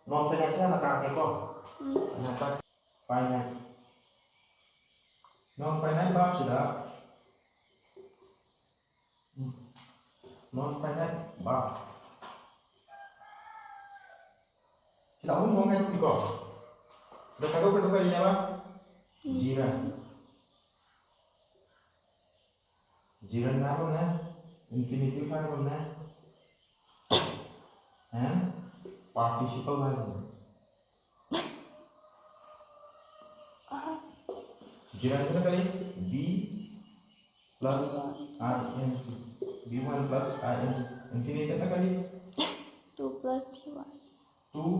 Non finite ꯁꯦ ꯍꯥꯟꯅ ꯇꯥꯛꯀꯦꯀꯣ꯫ ꯎꯝ. ꯍꯥꯟꯅ ꯇꯥꯛ-, finite. Non finite verb ꯁꯤꯗ non finite verb ꯁꯤꯗ ꯑꯍꯨꯝ ꯑꯍꯨꯝ ꯍꯥꯏꯗꯣꯛꯈꯤꯀꯣ꯫ ꯑꯗ ꯈꯥꯏꯗꯣꯛꯄꯗ ꯀꯔꯤꯅꯦꯕ? Gerund. Gerund ꯍꯥꯏꯕ ꯑꯃꯅꯦ, infinitive ꯍꯥꯏꯕ ꯑꯃꯅꯦ, and participle ꯍꯥꯏꯕ ꯑꯃꯅꯦ꯫ Gerund ꯁꯤꯅ ꯀꯔꯤ? V plus ing. V one plus ing. Infinitive ꯅ ꯀꯔꯤ? Two plus V one. Two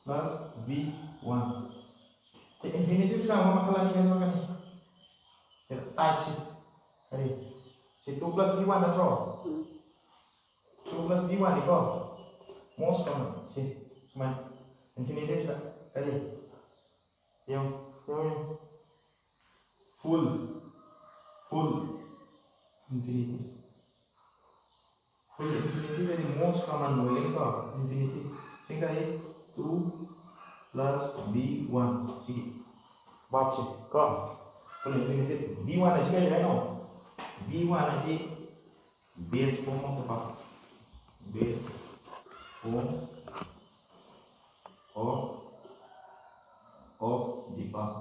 plus V one. ꯁꯤ infinitive ꯁꯤꯅ ꯑꯃꯨꯛ ꯃꯈꯜ ꯑꯅꯤ ꯈꯥꯏꯗꯣꯛꯀꯅꯤ꯫ ꯁꯤ type ꯁꯤ ꯀꯔꯤ? ꯁꯤ two plus V one ꯅꯠꯇ꯭ꯔꯣ? ꯎꯝ. Two plus V one ꯅꯤꯀꯣ꯫ Most common ꯁꯤ ꯁꯨꯃꯥꯏꯅ infinitive ꯁꯤꯗ ꯀꯔꯤ? ꯌꯦꯡꯉꯨ, ꯌꯦꯡꯉꯨ, ꯌꯦꯡꯉꯨ꯫ Full, full, Infinity. Full infinity ꯗꯗꯤ most common ꯑꯣꯏꯒꯅꯤꯀꯣ, infinity꯫ ꯁꯤ ꯀꯔꯤ? Two plus B one꯫ ꯁꯤꯒꯤ verb ꯁꯦ ꯀꯣ꯫ Full infinity꯫ B one ꯍꯥꯏꯁꯤ ꯀꯔꯤ ꯍꯥꯏꯅꯣ? B one ꯍꯥꯏꯗꯤ base form of the verb꯫ Base form of, of the verb꯫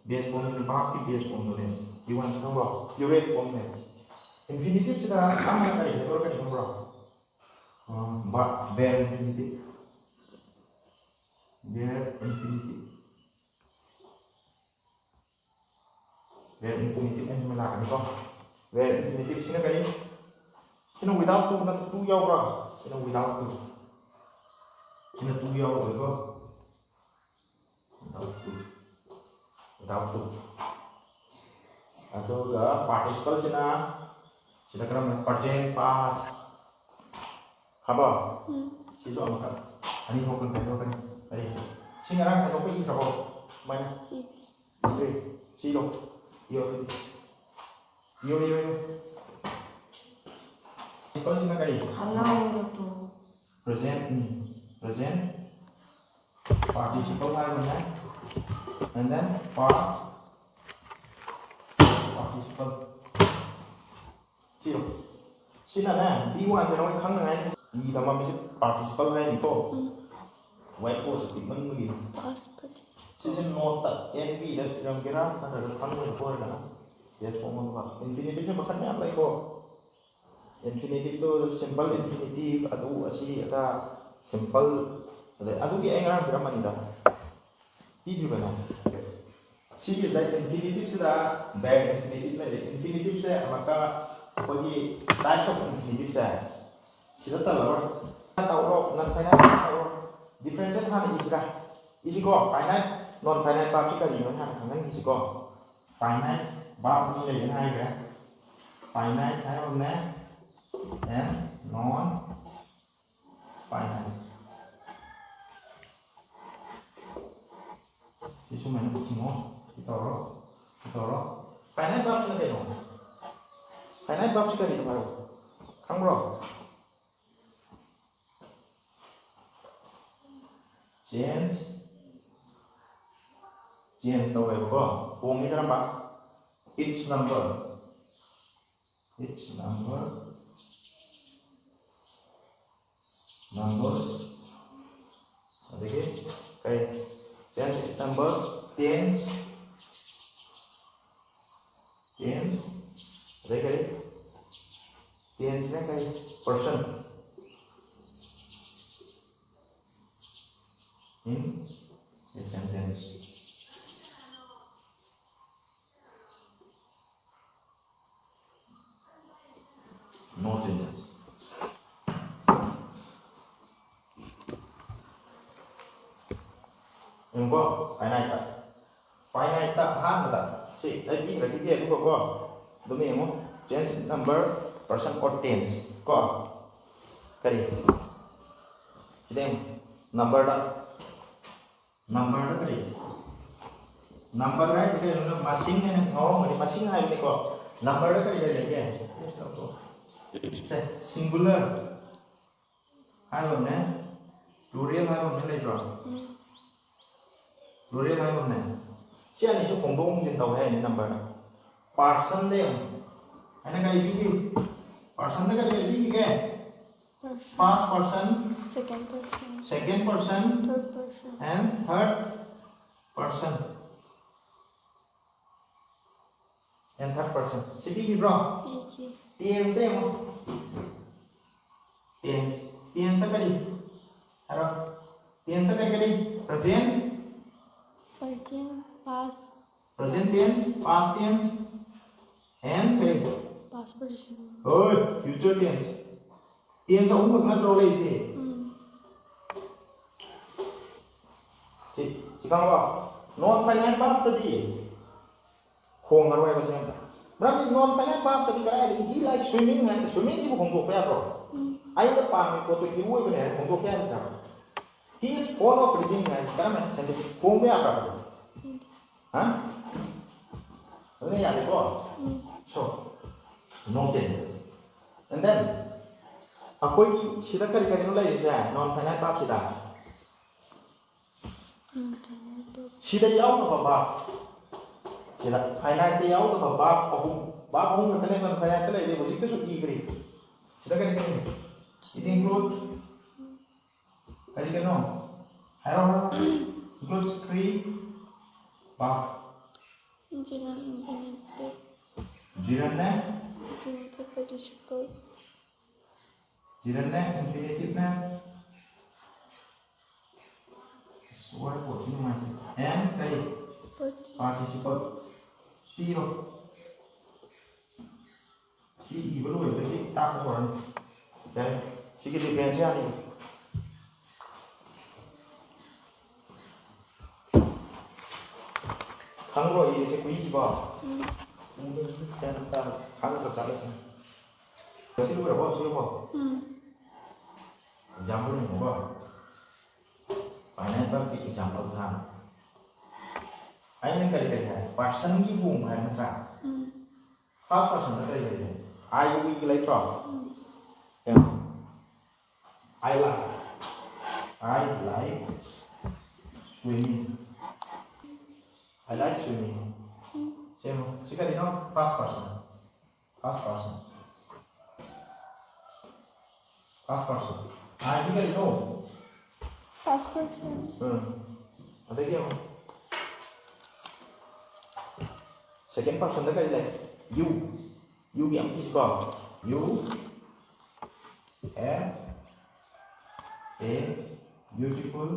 Base form ꯁꯤꯅ verb ꯀꯤ base form ꯗꯨꯅꯦ꯫ B one ꯁꯤ ꯈꯪꯕ꯭ꯔꯣ? Purest form ꯅꯦ꯫ Infinitive ꯁꯤꯗ ꯑꯍꯥꯟꯕꯗ ꯀꯔꯤ ꯍꯥꯏꯗꯣꯔꯛꯀꯅꯤ ꯈꯪꯕ꯭ꯔꯣ? ꯑ, verb, verb infinitive꯫ Verb infinitive꯫ Verb infinitive ꯍꯥꯏꯅ ꯑꯃ ꯂꯥꯛꯀꯅꯤꯀꯣ꯫ Verb infinitive ꯁꯤꯅ ꯀꯔꯤ? ꯁꯤꯅ without to ꯅꯠꯇ꯭ꯔ? To ꯌꯥꯎꯕ꯭ꯔꯥ? ꯁꯤꯅ without to꯫ ꯁꯤꯅ to ꯌꯥꯎꯔꯣꯏꯀꯣ꯫ Without to꯫ Without to꯫ ꯑꯗꯨꯒ participle ꯁꯤꯅ, ꯁꯤꯗ ꯀꯔꯝꯕ? Present, past꯫ ꯈꯪꯉꯕꯣ? ꯎꯝ꯫ ꯁꯤꯁꯨ ꯑꯃꯨꯛꯀ ꯑꯅꯤ ꯊꯣꯛꯄ ꯈꯥꯏꯗꯣꯛꯀꯅꯤ꯫ ꯀꯔꯤ? ꯁꯤ ꯉꯔꯥꯡ ꯈꯥꯏꯗꯣꯛꯄ ꯏꯈ꯭ꯔꯕꯣ? ꯁꯨꯃꯥꯏꯅ? ꯏꯗ꯭ꯔꯤ꯫ ꯁꯤ ꯏꯔꯣ꯫ ꯏꯌꯣ ꯑꯗꯨꯗꯤ꯫ ꯏꯌꯣ, ꯏꯌꯣ, ꯏꯌꯣ꯫ Participle ꯁꯤꯅ ꯀꯔꯤ? ꯍꯔꯥꯎꯔꯕ꯭ꯔꯣ? Present, ꯎꯝ꯫ Present participle ꯍꯥꯏꯕꯅꯦ꯫ And then past participle꯫ ꯁꯤꯔꯣ? ꯁꯤꯅꯅꯦ, B one ꯁꯦ ꯅꯣꯏ ꯈꯪꯅꯉꯥꯏ꯫ E ꯇꯝꯃꯝꯃꯤꯁꯦ participle ꯍꯥꯏꯅꯤꯀꯣ꯫ ꯎꯝ꯫ Whiteboard ꯁꯦ ꯄꯤꯛꯃꯟꯕꯒꯤ꯫ Past participle꯫ ꯁꯤꯁꯦ note ꯇ, N B ꯗ ꯏꯔꯝꯒꯦꯔꯥ ꯅꯠꯇ꯭ꯔꯒ ꯈꯪꯉꯣꯏꯗꯕ ꯑꯣꯏꯔꯒꯅ yes form ꯑꯃ꯫ Infinitive ꯁꯦ ꯃꯈꯜ ꯃꯌꯥꯝ ꯂꯩꯀꯣ꯫ Infinitive ꯇꯣ simple infinitive, ꯑꯗꯨ ꯑꯁꯤ ꯑꯗꯥ, simple, ꯑꯗꯩ ꯑꯗꯨꯒꯤ ꯑꯩ ꯉꯔꯥꯡ ꯄꯤꯔꯝꯕꯅꯤꯗ꯫ ꯄꯤꯗ꯭ꯔꯤꯕꯅꯦ꯫ ꯁꯤꯒꯤꯁꯤꯗ infinitive ꯁꯤꯗ verb infinitive ꯂꯩꯔꯦ꯫ Infinitive ꯁꯦ ꯑꯃꯨꯛꯀ ꯑꯩꯈꯣꯏꯒꯤ types of infinitive ꯁꯦ ꯁꯤꯗ ꯇꯜꯂꯔꯣꯏ꯫ ꯇꯧꯔꯣ, non finite ꯇꯧꯔꯣ꯫ Differentiate ꯍꯥꯟꯅ ꯏꯁꯤꯔꯥ? ꯏꯁꯤꯀꯣ, finite, non finite verb ꯁꯤ ꯀꯔꯤꯅꯣ ꯍꯥꯟꯅ ꯈꯪꯍꯟꯈꯤꯁꯤꯀꯣ꯫ Finite verb ꯑꯅꯤ ꯂꯩꯌꯦꯅ ꯍꯥꯏꯈ꯭ꯔꯦ꯫ Finite ꯍꯥꯏꯕ ꯑꯃꯅꯦ, and non finite꯫ ꯁꯤ ꯁꯨꯃꯥꯏꯅ ꯄꯨꯁꯤꯜꯂꯣ꯫ ꯁꯤ ꯇꯧꯔꯣ꯫ ꯁꯤ ꯇꯧꯔꯣ꯫ Finite verb ꯁꯤꯅ ꯀꯩꯅꯣ? Finite verb ꯁꯤ ꯀꯔꯤꯅꯣ ꯍꯥꯏꯔꯣ? ꯈꯪꯕ꯭ꯔꯣ? Change, change ꯇꯧꯋꯦꯕꯀꯣ꯫ ꯍꯣꯡꯉꯤ ꯀꯔꯝꯕ? Each number, each number, number, ꯑꯗꯒꯤ ꯀꯔꯤ? Change number, tens, tens, ꯑꯗꯩ ꯀꯔꯤ? Tensꯅ ꯀꯔꯤ? Person in a sentence. No changes. ꯌꯦꯡꯉꯨꯀꯣ, finite꯫ Finite ꯑꯍꯥꯟꯕꯗ ꯁꯤ ꯑꯩ ꯄꯤꯈ꯭ꯔꯒꯤꯗꯤ ꯑꯗꯨꯒꯀꯣ ꯑꯗꯨꯝ ꯌꯦꯡꯉꯨ꯫ Change number, person or tens ꯀꯣ꯫ ꯀꯔꯤ? ꯁꯤꯗ ꯌꯦꯡꯉꯨ꯫ Numberꯗ, numberꯗ ꯀꯔꯤ? Number ꯍꯥꯏꯁꯦ ꯀꯩꯅꯣ? ꯃꯁꯤꯡ ꯍꯥꯏꯅ ꯉꯥꯎꯔꯝꯒꯅꯤ꯫ ꯃꯁꯤꯡ ꯍꯥꯏꯕꯅꯤꯀꯣ꯫ Numberꯗ ꯀꯔꯤ ꯀꯔꯤ ꯂꯩꯒꯦ? ꯁꯦ, singular ꯍꯥꯏꯕ ꯑꯃꯅꯦ, plural ꯍꯥꯏꯕ ꯑꯃꯅꯦ, ꯂꯩꯇ꯭ꯔꯣ? Plural ꯍꯥꯏꯕ ꯑꯃꯅꯦ꯫ ꯁꯤ ꯑꯅꯤꯁꯨ ꯍꯣꯡꯗꯣꯛ ꯍꯣꯡꯖꯤꯟ ꯇꯧꯋꯦ ꯍꯥꯏꯅꯤ numberꯗ꯫ Personꯗ ꯌꯦꯡꯉꯨ꯫ ꯑꯩꯅ ꯀꯔꯤ ꯄꯤꯈꯤꯕ? Personꯗ ꯀꯔꯤ ꯀꯔꯤ ꯄꯤꯈꯤꯒꯦ? First person, second person, second person, third person, and third person, and third person꯫ ꯁꯤ ꯄꯤꯈꯤꯕ꯭ꯔꯣ? ꯄꯤꯈꯤ꯫ Tensꯇ ꯌꯦꯡꯉꯣ꯫ Tens, tensꯇ ꯀꯔꯤ? ꯍꯥꯏꯔꯣ꯫ Tensꯇ ꯀꯔꯤ ꯀꯔꯤ? Present, present, past, present tense, past tense, and ꯀꯔꯤ? Past participle꯫ ꯍꯣꯏ, future tense꯫ Tense ꯑꯍꯨꯝꯈꯛ ꯅꯠꯇ꯭ꯔꯣ ꯂꯩꯔꯤꯁꯦ? ꯎꯝ꯫ ꯁꯤ, ꯁꯤ ꯈꯪꯉꯕ? Non finite verbꯇꯗꯤ ꯍꯣꯡꯉꯔꯣꯏꯕ ꯁꯤ ꯑꯝꯇ꯫ ꯃꯔꯝꯗꯤ non finite verbꯇꯗꯤ ꯀꯗꯥꯏꯗꯒꯤ? He likes swimming ꯍꯥꯏꯅ swimmingꯁꯤꯕꯨ ꯍꯣꯡꯗꯣꯛꯄ ꯌꯥꯕ꯭ꯔꯣ? ꯎꯝ꯫ ꯑꯩꯅ ꯄꯥꯝꯃꯤ ꯄꯣꯠꯇꯣ ꯏꯔꯣꯏꯕꯅꯦ ꯍꯥꯏꯅ ꯍꯣꯡꯗꯣꯛꯄ ꯌꯥꯗ꯭ꯔꯕ? He is fond of reading ꯍꯥꯏꯅ ꯀꯔꯝꯍꯥꯏꯅ sentence ꯍꯣꯡꯕ ꯌꯥꯕ꯭ꯔꯕ? ꯎꯝ꯫ ꯍꯥ? ꯑꯗꯨꯅ ꯌꯥꯗꯦꯀꯣ? ꯎꯝ꯫ So, No changes. And then ꯑꯩꯈꯣꯏꯒꯤ ꯁꯤꯗ ꯀꯔꯤ ꯀꯔꯤꯅꯣ ꯂꯩꯔꯤꯁꯦ? Non finite verb ꯁꯤꯗ ꯁꯤꯗ ꯌꯥꯎꯗꯕ verb, ꯁꯤꯗ finite ꯇ ꯌꯥꯎꯗꯕ verb ꯑꯍꯨꯝ, verb ꯑꯍꯨꯝ ꯈꯛꯇꯅꯦ non finite ꯇ ꯂꯩꯔꯤꯁꯦ꯫ ꯍꯧꯖꯤꯛꯇꯁꯨ ꯏꯈ꯭ꯔꯤ꯫ ꯁꯤꯗ ꯀꯔꯤ ꯀꯔꯤ? It include, ꯀꯔꯤ ꯀꯩꯅꯣ? ꯍꯥꯏꯔꯣ, ꯍꯥꯏꯔꯣ꯫ Includes three verb. Gerund infinitive. Gerund ꯅꯦ? Infinitive participle. Gerund ꯅꯦ, infinitive ꯅꯦ꯫ ꯑꯁ, ꯋꯥꯔꯤ ꯄꯣꯠꯁꯤ ꯅꯨꯡꯉꯥꯏꯇꯦ꯫ And ꯀꯔꯤ? Participle. Participle. ꯁꯤ ꯏꯔꯣ꯫ ꯁꯤ ꯏꯕ ꯂꯣꯏꯕꯗꯒꯤ ꯇꯥꯛꯄ ꯍꯧꯔꯅꯤ꯫ ꯌꯥꯔꯦ꯫ ꯁꯤꯒꯤ difference ꯌꯥꯅꯤ꯫ ꯈꯪꯕ꯭ꯔꯣ ꯏꯔꯤꯁꯦ ꯈꯨꯏꯁꯤꯕꯣ? ꯎꯝ꯫ ꯎꯕꯗꯁꯨ ꯒ꯭ꯌꯥꯟ ꯑꯃ ꯇꯥꯔꯣꯏ꯫ ꯈꯪꯗ꯭ꯔ ꯆꯠꯂꯁꯤꯅꯦ꯫ ꯁꯤ ꯂꯣꯏꯔꯕꯣ? ꯁꯤꯕꯣ? ꯎꯝ꯫ Example ꯌꯦꯡꯉꯨꯀꯣ꯫ Finite verb ꯀꯤ example ꯊꯥ꯫ ꯑꯩꯅ ꯀꯔꯤ ꯀꯔꯤ ꯍꯥꯏ? Person ꯒꯤ ꯍꯣꯡꯕ ꯍꯥꯏꯕ ꯅꯠꯇ꯭ꯔꯥ? ꯎꯝ꯫ First person ꯗ ꯀꯔꯤ ꯂꯩꯒꯦ? I ꯒ we ꯒ ꯂꯩꯇ꯭ꯔꯣ? ꯎꯝ꯫ ꯌꯦꯡꯉꯣ꯫ I like. I like swimming. I like swimming. ꯎꯝ꯫ ꯁꯦꯝꯃꯣ꯫ ꯁꯤ ꯀꯔꯤꯅꯣ? First person. First person. First person. I ꯗꯤ ꯀꯔꯤꯅꯣ? First person. ꯎꯝ꯫ ꯑꯗꯒꯤ ꯑꯃꯨꯛ second person ꯗ ꯀꯔꯤ ꯂꯩ? You. You ꯒꯤ ꯑꯃꯨꯛ ꯊꯤꯁꯤꯀꯣ꯫ You have a beautiful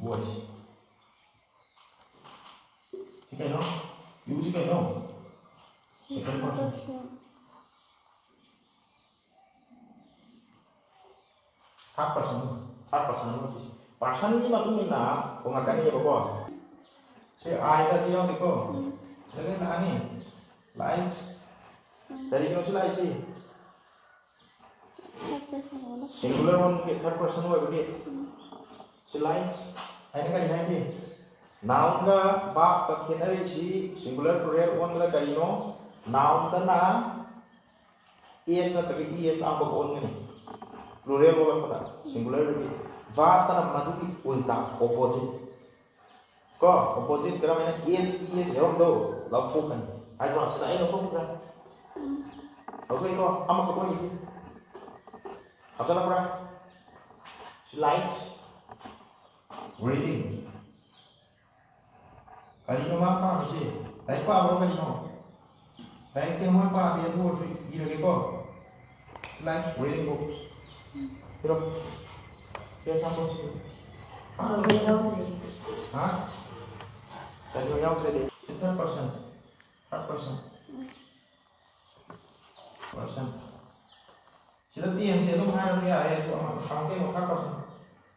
voice. ꯁꯤ ꯀꯩꯅꯣ? You ꯁꯤ ꯀꯩꯅꯣ? Second person. Third person, third person ꯑꯃ ꯄꯤꯁꯤ꯫ Person ꯒꯤ ꯃꯇꯨꯡ ꯏꯟꯅ ꯍꯣꯡꯉꯛꯀꯅꯤꯕꯀꯣ꯫ ꯁꯤ I ꯗꯗꯤ ꯌꯥꯎꯗꯦꯀꯣ꯫ ꯎꯝ꯫ ꯁꯤꯗ ꯂꯥꯛꯑꯅꯤ꯫ Likes꯫ ꯎꯝ꯫ ꯀꯔꯤꯒꯤꯅꯣ ꯁꯤ ꯂꯥꯛꯏꯁꯤ? Third person ꯑꯣꯏꯅ꯫ Singular ꯑꯣꯏꯕꯒꯤ, third person ꯑꯣꯏꯕꯒꯤ꯫ ꯎꯝ꯫ ꯁꯤ likes ꯍꯥꯏꯅ ꯀꯔꯤ ꯍꯥꯏꯒꯦ? Nounꯒ verbꯀ ꯈꯦꯠꯅꯔꯤꯁꯤ singular plural ꯑꯣꯟꯕꯗ ꯀꯔꯤꯅꯣ? Nounꯗꯅ S ꯅꯠꯇ꯭ꯔꯒ E S ꯑꯥꯔ ꯚꯔꯕ ꯑꯣꯟꯒꯅꯤ, plural ꯑꯣꯜꯂꯛꯄꯗ꯫ Singularꯗꯗꯤ verbꯇꯅ ꯃꯗꯨꯒꯤ ꯎꯜꯇꯥ, opposite꯫ ꯀꯣ, opposite ꯀꯔꯝ ꯍꯥꯏꯅ? S E S ꯌꯥꯎꯔꯝꯗꯣ ꯂꯧꯊꯣꯛꯀꯅꯤ ꯍꯥꯏꯗ꯭ꯔꯣ? ꯁꯤꯗ ꯑꯩ ꯂꯧꯊꯣꯛꯈꯤꯕ꯭ꯔꯥ? ꯂꯧꯊꯣꯛꯏꯀꯣ? ꯑꯃꯈꯛ ꯑꯣꯏꯔꯤꯗꯤ꯫ ꯍꯥꯞꯆꯜꯂꯛꯄ꯭ꯔꯥ? ꯁꯤ light reading꯫ ꯀꯔꯤꯅꯣ ꯃꯥ ꯄꯥꯝꯃꯤꯁꯦ? ꯂꯥꯏꯔꯤꯛ ꯄꯥꯕ꯭ꯔꯣ ꯀꯔꯤꯅꯣ? ꯂꯥꯏꯔꯤꯛꯇꯤ ꯃꯣꯏ ꯄꯥꯗꯦ, ꯑꯗꯨ ꯑꯣꯏꯔꯁꯨ ꯏꯔꯒꯦꯀꯣ꯫ Light reading books. ꯄꯤꯔꯣ꯫ Page number ꯁꯤ꯫ ꯍꯥ? ꯀꯔꯤꯅꯣ ꯌꯥꯎꯗ꯭ꯔꯗꯤ? Third person. Third person. Person. ꯁꯤꯗ tense ꯑꯗꯨꯝ ꯍꯥꯏꯔꯁꯨ ꯌꯥꯔꯦ, ꯑꯗꯨ ꯑꯃ count ꯇꯧꯕ third person.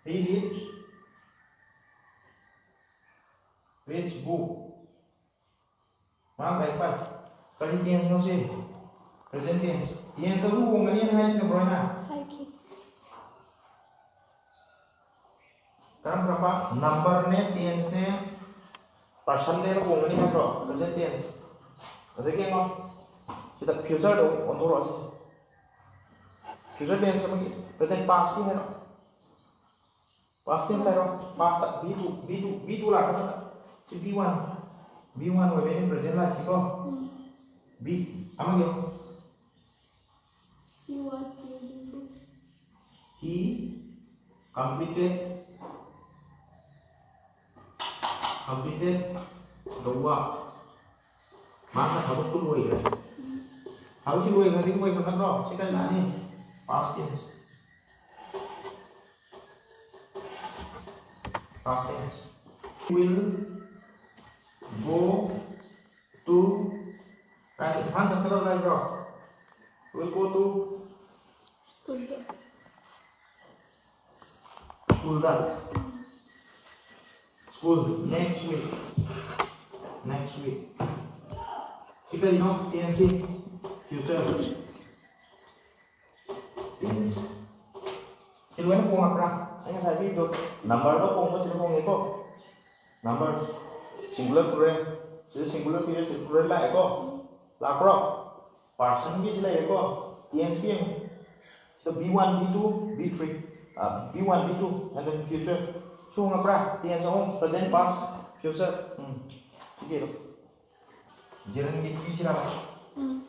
He reads, reads book. ꯃꯥ ꯂꯥꯏꯔꯤꯛ ꯄꯥꯏ꯫ ꯀꯔꯤ tense ꯅꯣ ꯁꯤ? Present tense꯫ Tense ꯑꯗꯨ ꯍꯣꯡꯒꯅꯤꯅ ꯍꯥꯏꯈꯤꯕ꯭ꯔꯣ ꯑꯩꯅ? ꯍꯥꯏꯈꯤ꯫ ꯀꯔꯝ ꯀꯔꯝꯕ? Number ꯅꯦ, tense ꯅꯦ, person ꯅꯦꯅ ꯍꯣꯡꯒꯅꯤ ꯍꯥꯏꯕ꯭ꯔꯣ? Present tense꯫ ꯑꯗꯒꯤ ꯌꯦꯡꯉꯣ, ꯁꯤꯗ future ꯗꯣ ꯑꯣꯟꯊꯣꯔꯛꯑꯣ ꯁꯤꯁꯦ꯫ Future tense ꯑꯃꯒꯤ present past ꯀꯤ ꯍꯥꯏꯔꯣ꯫ Past tense ꯍꯥꯏꯔꯣ꯫ Past ꯇ V two, V two, V two ꯂꯥꯛꯀꯗꯕ꯫ ꯁꯤ V one꯫ V one ꯑꯣꯏꯕꯩꯅꯦ present ꯂꯥꯛꯏꯁꯤꯀꯣ꯫ ꯎꯝ꯫ V ꯑꯃꯒꯤ꯫ He was reading book. He completed, completed the work. ꯃꯥꯅ ꯊꯕꯛꯇꯨ ꯂꯣꯏꯈ꯭ꯔꯦ꯫ ꯊꯕꯛꯁꯤ ꯂꯣꯏꯈ꯭ꯔꯗꯤ ꯂꯣꯏꯈ꯭ꯔ ꯅꯠꯇ꯭ꯔꯣ? ꯁꯤ ꯀꯔꯤ ꯂꯥꯛꯑꯅꯤ? Past tense. Past tense. Will go to, ꯀꯥꯏꯗ? ꯏꯝꯐꯥꯜ ꯆꯠꯀꯗꯕ ꯂꯩꯕ꯭ꯔꯣ? Will go to ꯁ꯭ꯀꯨꯜꯗ꯫ ꯁ꯭ꯀꯨꯜꯗ꯫ School, next week. Next week. ꯁꯤ ꯀꯔꯤꯅꯣ? Tense ꯁꯤ future tense. ꯁꯤ ꯂꯣꯏꯅ ꯍꯣꯡꯉꯛꯄ꯭ꯔꯥ? ꯑꯩ ꯉꯁꯥꯏ ꯄꯤꯕꯗꯣ number ꯗꯣ ꯍꯣꯡꯕ ꯁꯤꯗ ꯍꯣꯡꯉꯦꯀꯣ꯫ Number singular plural, ꯁꯤꯗ singular period, singular plural ꯂꯥꯛꯑꯦꯀꯣ? ꯂꯥꯛꯄ꯭ꯔꯣ? Personꯒꯤꯁꯤ ꯂꯩꯔꯦꯀꯣ? Tenseꯀꯤ ꯌꯦꯡꯉꯨ꯫ ꯁꯤꯗ V one, V two, V three, ꯑ, V one, V two, and then future꯫ ꯁꯤ ꯍꯣꯡꯉꯛꯄ꯭ꯔꯥ? Tense ꯑꯍꯨꯝ: present, past, future꯫ ꯎꯝ꯫ ꯁꯤꯗꯤ ꯑꯗꯨꯝ꯫ Gerundꯒꯤ ꯄꯤꯁꯤꯔꯕ? ꯎꯝ꯫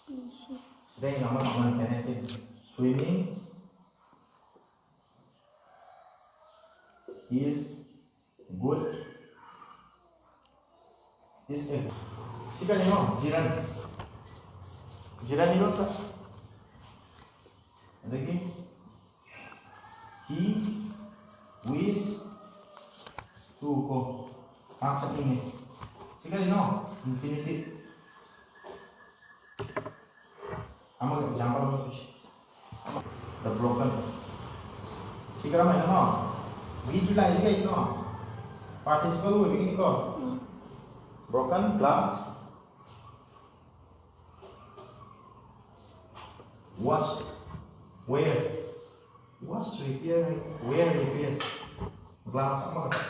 ꯄꯤꯁꯤ꯫ ꯁꯤꯗ ꯑꯩꯅ ꯑꯃ ꯇꯧꯍꯟꯒꯦ ꯍꯥꯏꯔꯗꯤ, swimming is good, is a, ꯁꯤ ꯀꯔꯤꯅꯣ? Gerund꯫ Gerundꯅꯤꯀꯣ, sir? ꯑꯗꯒꯤ he wish to ꯀꯣ, ꯃꯥ ꯆꯠꯅꯤꯡꯉꯦ꯫ ꯁꯤ ꯀꯔꯤꯅꯣ? Infinitive꯫ ꯑꯃꯒ example ꯑꯃ ꯄꯤꯁꯤ꯫ The broken꯫ ꯁꯤ ꯀꯔꯝꯍꯥꯏꯅꯅꯣ? V two ꯂꯥꯛꯏꯁꯤ ꯀꯩꯅꯣ? Participle ꯑꯣꯏꯕꯒꯤꯅꯤꯀꯣ꯫ Um. Broken glass was where? Was repair, where repair? Glass ꯑꯃꯈꯛꯇ꯫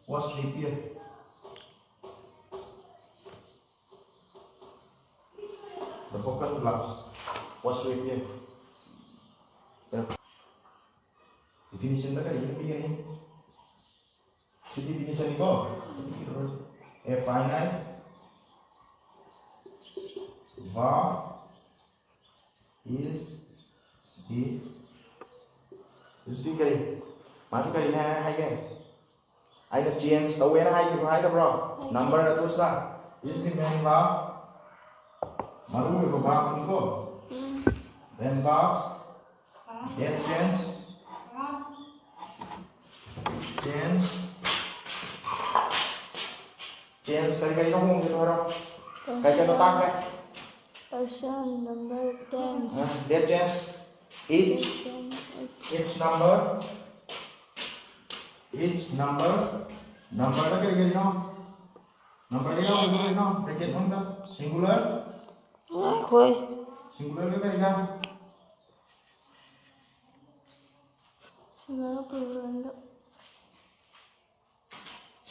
Was repair꯫ The broken glass was repair꯫ Definitionꯗ ꯀꯔꯤ ꯄꯤꯒꯅꯤ? ꯁꯤ definitionꯅꯤꯀꯣ꯫ A finite verb is the, is the ꯀꯔꯤ? ꯃꯥꯁꯤ ꯀꯔꯤꯅꯦ ꯍꯥꯏꯒꯦ? ꯑꯩꯅ change ꯇꯧꯋꯦꯅ ꯍꯥꯏꯈꯤꯕ꯭ꯔꯣ, ꯍꯥꯏꯗꯕ꯭ꯔꯣ? ꯍꯥꯏꯈꯤ꯫ Number ꯑꯗꯨꯁꯤꯗ is the main verb꯫ ꯃꯔꯨ ꯑꯣꯏꯕ verbꯅꯤꯀꯣ꯫ ꯎꯝ꯫ Then verbs that change, change, change ꯀꯔꯤ ꯀꯔꯤꯅꯣ ꯍꯣꯡꯒꯦꯗꯣ ꯍꯥꯏꯔꯣ꯫ ꯀꯩ ꯀꯩꯅꯣ ꯇꯥꯛꯈ꯭ꯔꯦ? Person, number, tense꯫ ꯑ, that change each, each number, each number, numberꯗ ꯀꯔꯤ ꯀꯔꯤꯅꯣ? Numberꯗ ꯌꯥꯎꯔꯤꯕ ꯀꯔꯤꯅꯣ? Bracket ꯃꯅꯨꯡꯗ singular꯫ ꯉꯥꯏꯈꯣꯏ꯫ Singularꯒ ꯀꯔꯤꯒ? Singular pluralꯗ꯫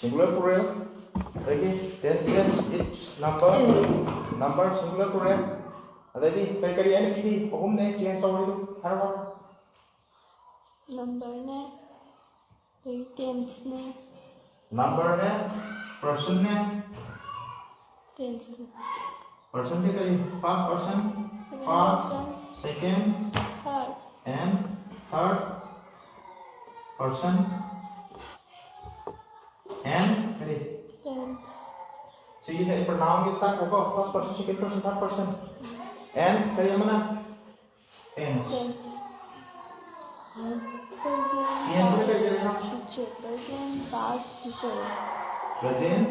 Singular plural, ꯑꯗꯒꯤ ten tenths, each number, number singular plural, ꯑꯗꯩꯗꯤ ꯀꯔꯤ ꯀꯔꯤ ꯑꯩꯅ ꯄꯤꯔꯤ? ꯑꯍꯨꯝꯅꯦ change ꯇꯧꯔꯤꯗꯨ, ꯍꯥꯏꯔꯣ꯫ Numberꯅꯦ, ꯑꯗꯒꯤ tenseꯅꯦ, Numberꯅꯦ, personꯅꯦ, tenseꯅꯦ, personꯁꯦ ꯀꯔꯤ? First person, first, second, third, and third person, and ꯀꯔꯤ? tense, ꯁꯤꯒꯤꯁꯦ ꯑꯩ pronounꯒꯤ ꯇꯥꯛꯈ꯭ꯔꯦꯀꯣ, first person, second person, third person, and ꯀꯔꯤ ꯑꯃꯅ? Tense. Tense. Tense ꯀꯩ ꯀꯩꯅꯣ? Future, present, past, future. Present,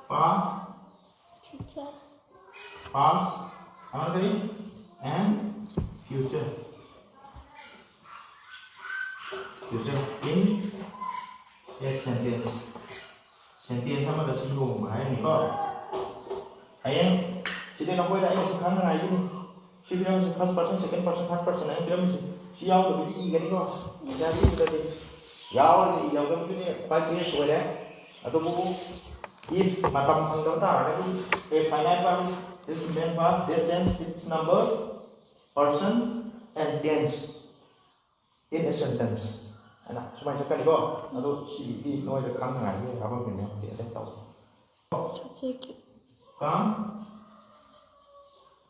past, Future. Past, ꯑꯃꯗꯤ and future. Future in a sentence. Sentence ꯑꯃꯗ ꯁꯤ ꯂꯨꯍꯣꯡꯕ ꯍꯥꯏꯔꯅꯤꯀꯣ꯫ ꯍꯌꯦꯡ ꯁꯤꯗꯤ ꯅꯈꯣꯏꯗ ꯑꯩꯅ ꯁꯤ ꯈꯪꯅꯉꯥꯏꯒꯤꯅꯤ꯫ ꯁꯤ ꯄꯤꯔꯝꯃꯤꯁꯤ first person, second person, third person ꯍꯥꯏꯅ ꯄꯤꯔꯝꯃꯤꯁꯤ꯫ ꯁꯤ ꯌꯥꯎꯗꯕꯤꯗꯤ ꯏꯒꯅꯤꯀꯣ꯫ ꯁꯤ ꯏꯗ꯭ꯔꯗꯤ ꯌꯥꯎꯔꯗꯤ ꯏ ꯌꯥꯎꯗꯕꯗꯨꯅꯦ ꯈ꯭ꯋꯥꯏ best ꯑꯣꯏꯔꯦ꯫ ꯑꯗꯨꯕꯨ if ꯃꯇꯝ ꯐꯪꯗꯕ ꯇꯥꯔꯒꯗꯤ a finite verb is present tense, its number, person and tense in a sentence ꯍꯥꯏꯅ ꯁꯨꯃꯥꯏꯅ ꯆꯠꯀꯅꯤꯀꯣ꯫ ꯑꯗꯣ ꯁꯤꯒꯤꯗꯤ ꯅꯣꯏꯗ ꯈꯪꯅꯉꯥꯏꯒꯤ ꯍꯥꯏꯕ ꯑꯃ ꯑꯗꯨꯝ ꯇꯧ꯫ Subject. Come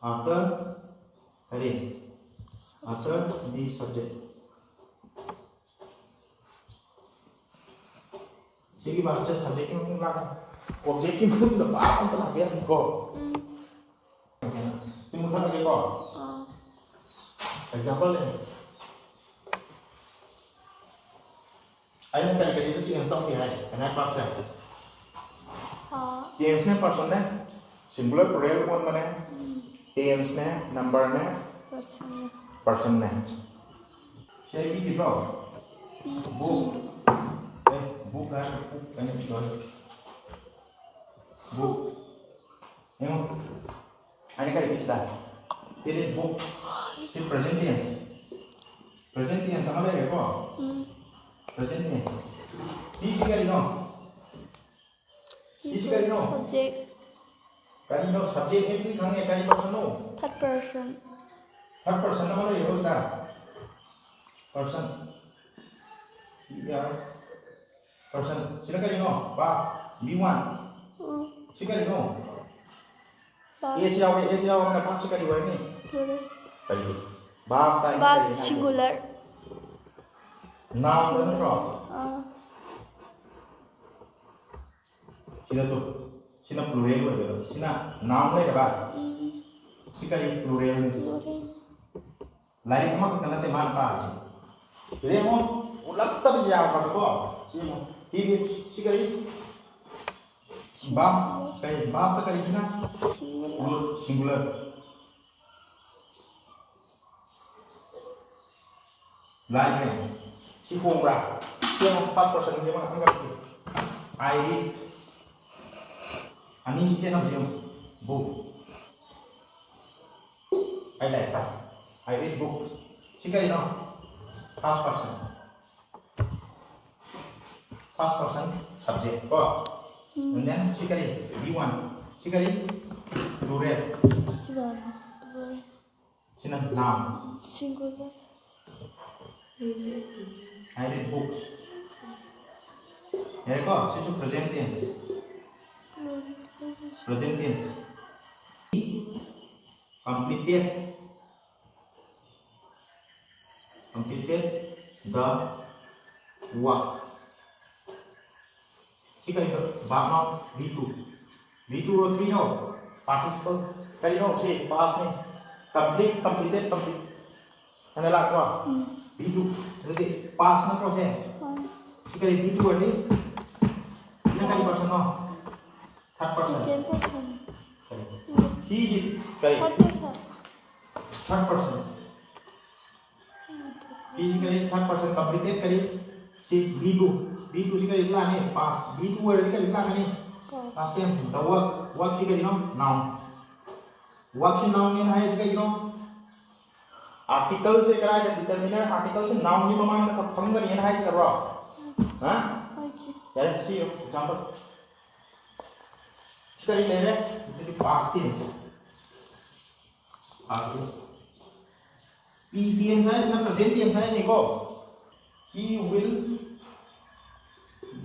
after ꯀꯔꯤ? After the subject. ꯁꯤꯒꯤ ꯚꯥꯞꯁꯦ subjectꯀꯤ ꯃꯇꯨꯡ ꯂꯥꯛꯀꯅꯤ꯫ Objectꯀꯤ ꯃꯇꯨꯡꯗ ꯚꯥꯞ ꯑꯝꯇ ꯂꯥꯛꯄ ꯌꯥꯗꯦꯀꯣ꯫ ꯎꯝ. ꯁꯤ ꯃꯨꯠꯊꯠꯂꯒꯦꯀꯣ꯫ ꯑꯥ. Example ꯂꯩ꯫ ꯑꯩꯅ ꯀꯔꯤ ꯀꯔꯤꯗ change ꯇꯧꯒꯦ ꯍꯥꯏ? Finite verbꯁꯦ꯫ ꯑꯥ. Tenseꯅꯦ, personꯅꯦ, singular plural ꯑꯣꯟꯕꯅꯦ, ꯎꯝ. tenseꯅꯦ, numberꯅꯦ, Personꯅꯦ. personꯅꯦ꯫ ꯁꯤ ꯑꯩ ꯄꯤꯈꯤꯕ꯭ꯔꯣ? ꯄꯤꯈꯤ. Book. ꯑꯦ, book ꯍꯥꯏꯔꯒ book ꯍꯥꯏꯅ ꯄꯤꯈꯤꯕ꯭ꯔꯣ? Book. ꯌꯦꯡꯉꯣ꯫ ꯑꯩꯅ ꯀꯔꯤ ꯄꯤꯁꯤꯗ? It is book. ꯁꯤ present tense꯫ Present tense ꯑꯃ ꯂꯩꯔꯦꯀꯣ? ꯎꯝ. Present ꯅꯦ꯫ ꯍꯤꯁꯤ ꯀꯔꯤꯅꯣ? ꯍꯤꯁꯤ ꯀꯔꯤꯅꯣ? Subject꯫ ꯀꯔꯤꯅꯣ subject ꯍꯥꯏꯕꯗꯤ? ꯈꯪꯉꯦ, ꯀꯔꯤ person ꯅꯣ? Third person꯫ Third person ꯑꯃ ꯂꯩꯌꯦꯕ ꯁꯤꯗ꯫ Person꯫ ꯌꯥꯔꯦ꯫ Person꯫ ꯁꯤꯅ ꯀꯔꯤꯅꯣ? Verb꯫ B one. ꯎꯝ꯫ ꯁꯤ ꯀꯔꯤꯅꯣ? Verb꯫ ꯑꯦꯁ ꯌꯥꯎꯋꯦ, ꯑꯦꯁ ꯌꯥꯎꯔꯒꯅ verb ꯁꯤ ꯀꯔꯤ ꯑꯣꯏꯔꯅꯤ? Plural꯫ ꯀꯔꯤ? Verb ꯇꯥꯏ꯫ Verb ꯀꯔꯤ ꯍꯥꯏꯒꯦ? Singular꯫ Noun ꯅꯠꯇ꯭ꯔꯣ? ꯑꯥ꯫ ꯁꯤꯗ ꯇꯨ꯫ ꯁꯤꯅ plural ꯑꯣꯏꯒꯗꯕ꯫ ꯁꯤꯅ noun ꯂꯩꯔꯕ? ꯎꯝ꯫ ꯁꯤ ꯀꯔꯤ? Plural ꯅꯤ꯫ Plural꯫ ꯂꯥꯏꯔꯤꯛ ꯑꯃꯈꯛꯇ ꯅꯠꯇꯦ ꯃꯥꯅ ꯄꯥꯔꯤꯁꯦ꯫ ꯁꯤꯗ ꯌꯦꯡꯉꯣ, ꯎꯠꯂꯛꯇꯕ ꯌꯥꯎꯈ꯭ꯔꯕꯀꯣ꯫ ꯁꯤ ꯌꯦꯡꯉꯣ꯫ ꯁꯤ, ꯁꯤ ꯀꯔꯤ? Verb꯫ ꯀꯔꯤ? Verb ꯇ ꯀꯔꯤꯁꯤꯅ? Singular꯫ Singular꯫ ꯂꯥꯏꯈ꯭ꯔꯦ꯫ ꯁꯤ ꯍꯣꯡꯕ꯭ꯔꯥ? ꯁꯤ ꯌꯦꯡꯉꯣ, first person ꯁꯦ ꯌꯦꯡꯉꯣ, ꯑꯃꯈꯛꯀꯤ꯫ I read꯫ ꯑꯅꯤꯁꯤ ꯈꯦꯠꯅꯕꯁꯦ ꯌꯦꯡꯉꯣ꯫ Book꯫ ꯑꯩ ꯂꯥꯏꯔꯤꯛ ꯄꯥꯏ꯫ I read book꯫ ꯁꯤ ꯀꯔꯤꯅꯣ? First person꯫ First person subject ꯀꯣ꯫ ꯎꯝ꯫ And then ꯁꯤ ꯀꯔꯤ? B one. ꯁꯤ ꯀꯔꯤ? Plural꯫ Plural꯫ ꯁꯤꯅ noun꯫ Singular꯫ I read books꯫ ꯌꯥꯔꯦꯀꯣ? ꯁꯤꯁꯨ present tense꯫ Plural꯫ Present tense꯫ Completed꯫ Completed the work꯫ ꯁꯤ ꯀꯔꯤꯅꯣ? Verb ꯅꯣ? B two. ꯕꯤ ꯇꯨ ꯔꯣ, ꯊ꯭ꯔꯤ ꯔꯣ? Participle꯫ ꯀꯔꯤꯅꯣ? ꯁꯤ past ꯅꯤ꯫ Complete, completed, complete ꯍꯥꯏꯅ ꯂꯥꯛꯄ꯭ꯔꯣ? ꯎꯝ꯫ B two. ꯑꯗꯨꯗꯤ past ꯅꯠꯇ꯭ꯔꯣ ꯁꯦ? ꯍꯣꯏ꯫ ꯁꯤ ꯀꯔꯤ? ꯕꯤ ꯇꯨ ꯑꯣꯏꯔꯗꯤ? ꯁꯤꯅ ꯀꯔꯤ person ꯅꯣ? Third person꯫ Second person꯫ ꯀꯔꯤ? ꯎꯝ꯫ ꯍꯤꯁꯤ ꯀꯔꯤ? Third person꯫ Third person꯫ ꯎꯝ꯫ ꯍꯤꯁꯤ ꯀꯔꯤ? Third person꯫ Completed ꯀꯔꯤ? ꯁꯤ ꯕꯤ ꯇꯨ꯫ ꯕꯤ ꯇꯨ ꯁꯤ ꯀꯔꯤ ꯂꯥꯛꯀꯅꯤ? Past꯫ ꯕꯤ ꯇꯨ ꯑꯣꯏꯔꯗꯤ ꯀꯔꯤ ꯂꯥꯛꯀꯅꯤ? Past꯫ Past tense꯫ The work꯫ Work ꯁꯤ ꯀꯔꯤꯅꯣ? Noun꯫ Work ꯁꯤ noun ꯅꯦꯅ ꯍꯥꯏꯔꯤꯁꯤ ꯀꯩꯒꯤꯅꯣ? ꯑꯥꯔꯇꯤꯀꯜꯁꯦ ꯀꯗꯥꯏꯗ, ꯗꯤꯇꯔꯃꯤꯅꯔ ꯑꯥꯔꯇꯤꯀꯜꯁꯦ ꯅꯥꯎꯟꯒꯤ ꯃꯃꯥꯡꯗ ꯈꯛ ꯐꯝꯒꯅꯤꯅ ꯍꯥꯏꯈ꯭ꯔꯕ꯭ꯔꯣ? ꯍꯥ? ꯌꯥꯔꯦ, ꯁꯤ ꯌꯦꯡꯉꯨ, ꯑꯦꯛꯖꯥꯝꯄꯜ꯫ ꯁꯤ ꯀꯔꯤ ꯂꯩꯔꯦ? ꯑꯗꯨꯗꯤ past tense. Past tense. P tense ꯍꯥꯏꯁꯤꯅ ꯄ꯭ꯔꯖꯦꯟ ꯇꯦꯟꯁ ꯍꯥꯏꯅꯤꯀꯣ꯫ He will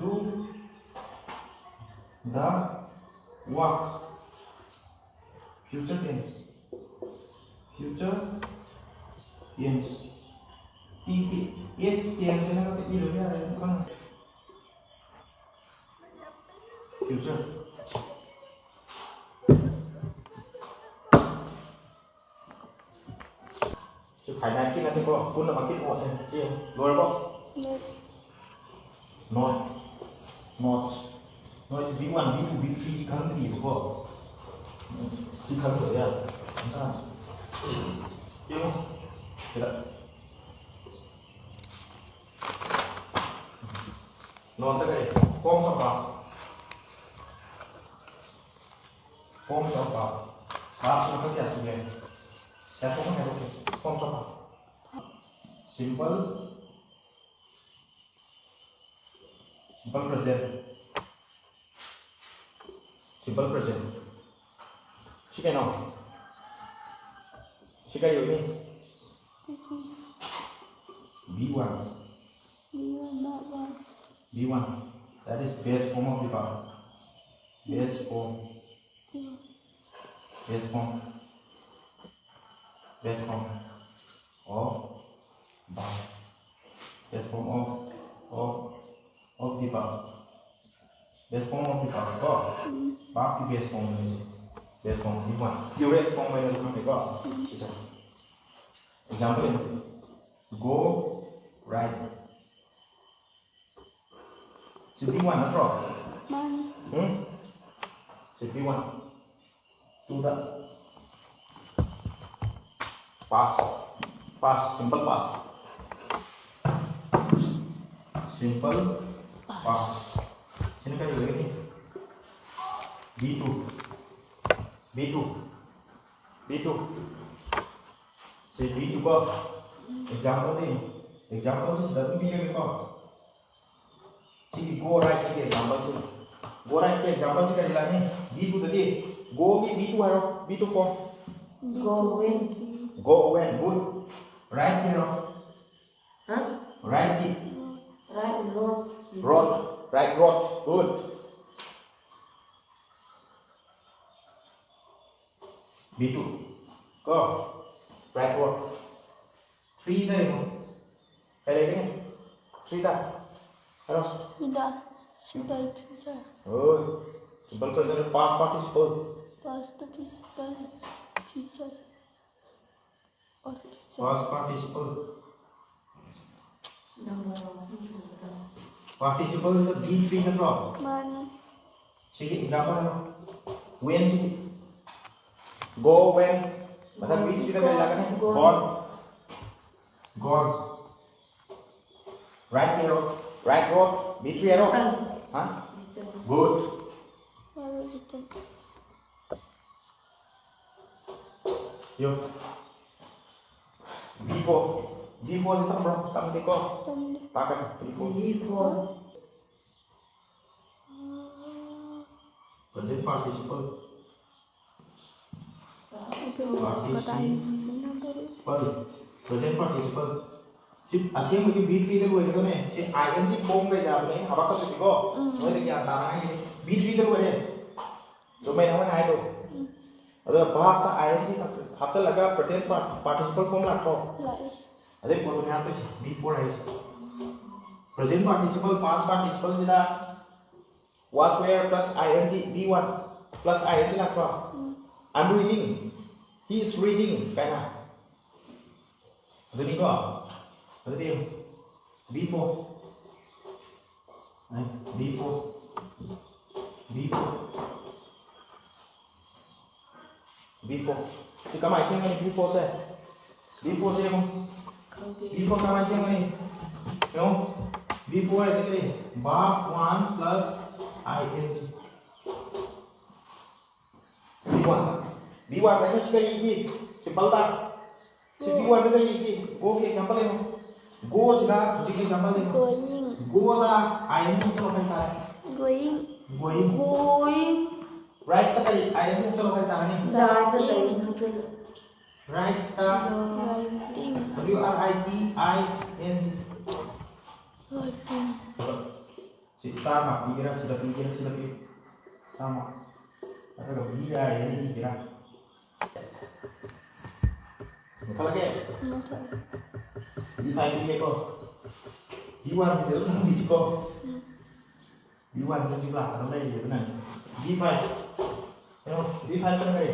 do the work. Future tense. Future tense. T T S tense ꯍꯥꯏꯅ ꯏꯔꯁꯨ ꯌꯥꯔꯦ, ꯑꯗꯨꯝ ꯈꯪꯉꯦ꯫ Future. ꯁꯤ ꯐꯥꯏꯅꯥꯏꯠꯀꯤ ꯅꯠꯇꯦꯀꯣ, ꯄꯨꯝꯅꯃꯛꯀꯤ ꯅꯣꯠꯅꯦ꯫ ꯁꯤ ꯌꯦꯡꯉꯨ꯫ ꯂꯣꯏꯔꯕꯣ? ꯅꯣꯠ꯫ ꯅꯣꯠ꯫ ꯅꯣꯠꯁꯤ B one, B two, B three ꯈꯪꯗ꯭ꯔꯤꯕꯀꯣ꯫ ꯁꯤ ꯈꯪꯗꯕ ꯌꯥꯗꯦ꯫ ꯑꯝꯇ ꯌꯦꯡꯉꯨ꯫ ꯁꯤꯗ꯫ ꯅꯣꯠꯇ ꯀꯔꯤ? Forms of verb. Forms of verb. Verbꯁꯤ ꯃꯈꯜ ꯀꯌꯥ ꯁꯨꯒꯦ? ꯀꯌꯥ ꯊꯣꯛꯅ ꯍꯥꯏꯗꯣꯛꯀꯦ? Forms of verb. Simple, simple present. Simple present. ꯁꯤ ꯀꯩꯅꯣ? ꯁꯤ ꯀꯔꯤ ꯑꯣꯏꯅꯤ? B one. B one, not one. B one. That is base form of the verb. Base form. Base form. Base form of verb. Base form of, of, of the verb. Base form of the verb ꯀꯣ? ꯎꯝ. Verbꯀꯤ base form ꯅꯤ ꯁꯤ. Base form B one. Purest form ꯑꯣꯏꯅ ꯈꯪꯉꯦꯀꯣ? ꯎꯝ. ꯁꯤꯁꯦ. Example ꯌꯦꯡꯉꯨ. Go right. ꯁꯤ B one ꯅꯠꯇ꯭ꯔꯣ? ꯃꯥꯅꯤ. ꯎꯝ? ꯁꯤ ꯕꯤ ꯋꯥꯟ. ꯇꯨꯗ past. Past, simple past. Simple past. ꯁꯤꯅ ꯀꯔꯤ ꯑꯣꯏꯒꯅꯤ? B two. B two. B two. ꯁꯤ ꯕꯤ ꯇꯨ ꯀꯣ꯫ ꯑꯦꯛꯖꯥꯝꯄꯜꯗꯤ, ꯑꯦꯛꯖꯥꯝꯄꯜꯁꯤ ꯁꯤꯗ ꯑꯗꯨꯝ ꯄꯤꯔꯒꯦꯀꯣ꯫ ꯁꯤꯒꯤ ꯒꯣ ꯔꯥꯏꯠꯀꯤ ꯑꯦꯛꯖꯥꯝꯄꯜꯁꯤ, ꯒꯣ ꯔꯥꯏꯠꯀꯤ ꯑꯦꯛꯖꯥꯝꯄꯜꯁꯤ ꯀꯔꯤ ꯂꯥꯛꯅꯤ? ꯕꯤ ꯇꯨꯗꯗꯤ ꯒꯣꯒꯤ ꯕꯤ ꯇꯨ ꯍꯥꯏꯔꯣ, ꯕꯤ ꯇꯨ ꯀꯣ꯫ Go away. Go away, good. ꯔꯥꯏꯠꯀꯤ ꯍꯥꯏꯔꯣ꯫ ꯍꯥ? ꯔꯥꯏꯠꯀꯤ꯫ Right road. Road. Right road. Good. B two ꯀꯣ꯫ Right road. ꯊ꯭ꯔꯤꯗ ꯌꯦꯡꯉꯣ꯫ ꯀꯩ ꯂꯩꯒꯦ? ꯊ꯭ꯔꯤꯗ꯫ ꯍꯥꯏꯔꯣ꯫ ꯁꯤꯗ simple future. Good. Simple future, past participle. Past participle, future. Or future. Past participle. Participle ꯁꯤꯗ ꯕꯤ ꯊ꯭ꯔꯤ ꯅꯠꯇ꯭ꯔꯣ? ꯃꯥꯅꯤ꯫ ꯁꯤꯒꯤ example ꯑꯃ꯫ When ꯁꯤꯗꯤ꯫ Go when꯫ ꯃꯊꯪ ꯕꯤ ꯊ꯭ꯔꯤꯗ ꯀꯔꯤ ꯂꯥꯛꯀꯅꯤ? Gone. Gone. Gone. Right arrow. Right road. B three arrow. ꯍꯥ? Good. ꯌꯣ꯫ B four. ꯕꯤ ꯐꯣꯔꯁꯤ ꯇꯝꯕ꯭ꯔꯣ? ꯇꯝꯗꯦꯀꯣ? ꯇꯝꯗꯦ꯫ ꯇꯥꯛꯀꯅꯤ, B four. B four. Present participle. ꯑꯗꯨ ꯀꯗꯥꯏ ꯁꯤꯖꯤꯟꯅꯗꯣꯔꯤ? Present participle. ꯁꯤ ꯑꯁꯦꯡꯕꯒꯤ B third ꯂꯣꯏꯒꯗꯕꯅꯦ꯫ C I and G form ꯀꯩ ꯌꯥꯕꯅꯦ, ꯍꯥꯕꯛꯀꯗꯣꯏꯁꯤꯀꯣ꯫ ꯎꯝ꯫ ꯅꯣꯏꯗ ꯒ꯭ꯌꯥꯟ ꯇꯥꯅꯉꯥꯏꯒꯤ꯫ ꯕꯤ ꯊ꯭ꯔꯤꯗ ꯂꯣꯏꯔꯦ꯫ ꯆꯨꯝꯃꯦ ꯅꯪꯅ ꯍꯥꯏꯗꯣ꯫ ꯎꯝ꯫ ꯑꯗꯨꯅ verb ꯇ I N G ꯍꯥꯞꯆꯜꯂꯒ present par-, participle form ꯂꯥꯛꯇ꯭ꯔꯣ? ꯂꯥꯛꯏ꯫ ꯑꯗꯩ ꯄꯣꯠꯇꯨꯅꯦ ꯍꯥꯞꯇꯣꯏꯁꯦ, B four ꯍꯥꯏꯁꯦ꯫ Present participle, past participle ꯁꯤꯗ was, were plus I N G, B one plus I N G ꯂꯥꯛꯇ꯭ꯔꯣ? Um. I'm reading, he is reading ꯀꯥꯏꯅ꯫ ꯑꯗꯨꯅꯤꯀꯣ? ꯑꯗꯨꯗꯤ ꯌꯦꯡꯉꯨ꯫ B four꯫ B four. B four. B four. ꯁꯤ ꯀꯃꯥꯏꯅ ꯁꯦꯝꯒꯅꯤ, B ꯐꯣꯔꯁꯦ? B ꯐꯣꯔꯁꯦ ꯌꯦꯡꯉꯨ꯫ ꯈꯪꯗꯦ꯫ B four ꯀꯃꯥꯏꯅ ꯁꯦꯝꯒꯅꯤ? ꯌꯦꯡꯉꯨ꯫ ꯕꯤ ꯐꯣꯔ ꯍꯥꯏꯗꯤ ꯀꯔꯤ? Verb one plus I N G꯫ B one. B one ꯍꯥꯏꯅ ꯁꯤ ꯀꯔꯤꯒꯤ? Simple ꯗ꯫ ꯁꯤ ꯕꯤ ꯋꯥꯟꯗ ꯀꯔꯤ ꯏꯒꯦ? Go ꯒꯤ example ꯌꯦꯡꯉꯣ꯫ Go ꯁꯤꯗ ꯍꯧꯖꯤꯛ example ꯌꯦꯡꯉꯣ꯫ Going. Go the I N G ꯑꯃꯨꯛ ꯇꯧꯔꯣ ꯍꯥꯏꯇꯥꯔꯦ꯫ Going. Going. Going. Write ꯇ ꯀꯔꯤ? I N G ꯑꯃꯨꯛ ꯇꯧꯔꯣ ꯍꯥꯏꯇꯥꯔꯅꯦ꯫ Writing. Write ꯇ Writing. W R I T I N G. Writing. ꯁꯤ ꯆꯥꯝꯃ ꯄꯤꯒꯦꯔꯥ, ꯁꯤꯗ ꯄꯤꯒꯦꯔꯥ, ꯁꯤꯗ ꯄꯤꯌꯨ꯫ ꯆꯥꯝꯃ꯫ ꯅꯠꯇ꯭ꯔꯒ ꯕꯤ ꯑꯥꯏ ꯑꯦꯟ ꯏꯒꯦꯔꯥ? ꯃꯨꯊꯠꯂꯒꯦ? ꯃꯨꯊꯠꯂꯣ꯫ ꯕꯤ ꯐꯥꯏꯚ ꯄꯤꯒꯦꯀꯣ꯫ ꯕꯤ ꯋꯥꯟꯁꯤꯗꯤ ꯑꯗꯨꯝ ꯊꯝꯈꯤꯁꯤꯀꯣ꯫ ꯎꯝ꯫ ꯕꯤ ꯋꯥꯟꯁꯤ ꯍꯧꯖꯤꯛ ꯂꯥꯛꯀꯗꯕ ꯂꯩꯔꯤꯕ ꯅꯪ꯫ B five. ꯀꯩꯅꯣ, ꯕꯤ ꯐꯥꯏꯚ ꯀꯔꯤ?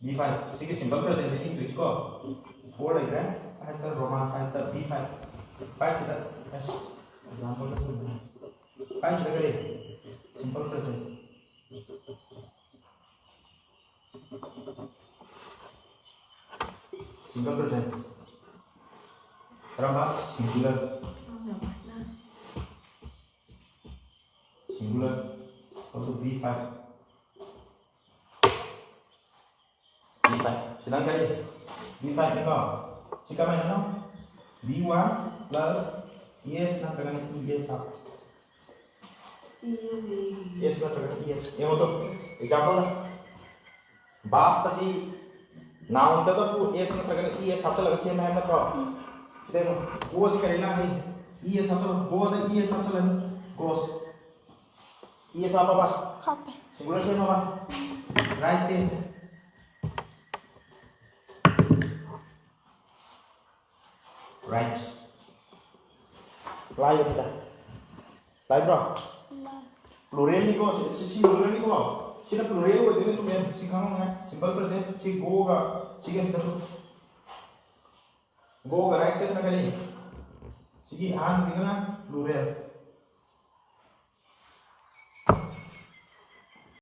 B five. ꯁꯤꯒꯤ simple present ꯁꯤ ꯏꯗꯣꯏꯁꯤꯀꯣ꯫ ꯐꯣꯔ ꯂꯩꯈ꯭ꯔꯦ꯫ ꯐꯥꯏꯚꯇ Roman ꯐꯥꯏꯚꯇ ꯕꯤ ꯐꯥꯏꯚ꯫ ꯐꯥꯏꯚꯁꯤꯗ, ꯑꯁ, example ꯗ ꯆꯨꯝꯕꯅꯦ꯫ ꯐꯥꯏꯚꯁꯤꯗ ꯀꯔꯤ? Simple present꯫ Simple present꯫ ꯀꯔꯝꯕ? Singular꯫ Singular꯫ ꯑꯗꯨ ꯕꯤ ꯐꯥꯏꯚ꯫ B five. ꯁꯤꯗꯪ ꯀꯔꯤ? ꯕꯤ ꯐꯥꯏꯚ ꯅꯤꯀꯣ꯫ ꯁꯤ ꯀꯃꯥꯏꯅꯅꯣ? B one plus E S ꯅꯠꯇ꯭ꯔꯒꯅ ꯏ ꯑꯦꯁ ꯍꯥꯞꯄꯣ꯫ ꯏ ꯑꯦꯁ ꯅꯠꯇ꯭ꯔꯒꯅ ꯏ ꯑꯦꯁ꯫ ꯌꯦꯡꯉꯣ ꯇꯨ, example ꯗ꯫ Verb ꯇꯗꯤ, noun ꯗꯇꯕꯨ ꯑꯦꯁ ꯅꯠꯇ꯭ꯔꯒꯅ ꯏ ꯑꯦꯁ ꯍꯥꯞꯆꯤꯜꯂꯒ ꯁꯦꯝꯃꯦ ꯍꯥꯏꯕ ꯅꯠꯇ꯭ꯔꯣ? ꯎꯝ꯫ ꯁꯤꯗ ꯌꯦꯡꯉꯣ, go ꯁꯤ ꯀꯔꯤ ꯂꯥꯛꯑꯅꯤ? ꯏ ꯑꯦꯁ ꯍꯥꯞꯆꯤꯜꯂꯣ꯫ Go ꯗ ꯏ ꯑꯦꯁ ꯍꯥꯞꯆꯤꯜꯂꯅꯤ꯫ Goes꯫ ꯏ ꯑꯦꯁ ꯍꯥꯞꯄꯕ? ꯍꯥꯞꯄꯦ꯫ Singular ꯁꯦꯝꯃꯕ? ꯎꯝ꯫ Writing꯫ Write꯫ ꯂꯥꯏꯕꯅꯤꯗ꯫ ꯂꯥꯏꯕ꯭ꯔꯣ? ꯂꯥꯏ꯫ Plural ꯅꯤꯀꯣ, ꯁꯤ, ꯁꯤ, ꯁꯤ plural ꯅꯤꯀꯣ꯫ ꯁꯤꯅ plural ꯑꯣꯏꯗꯣꯏꯅꯤ, ꯇꯨꯃꯦꯟ꯫ ꯁꯤ ꯈꯪꯉꯝꯃꯣꯏ꯫ Simple present, ꯁꯤ go ꯒ, ꯁꯤꯒ ꯁꯤꯒꯁꯨ꯫ Go ꯒ write ꯀꯁꯤꯅ ꯀꯔꯤ? ꯁꯤꯒꯤ ꯑꯍꯥꯟꯕꯒꯤꯗꯨꯅ plural꯫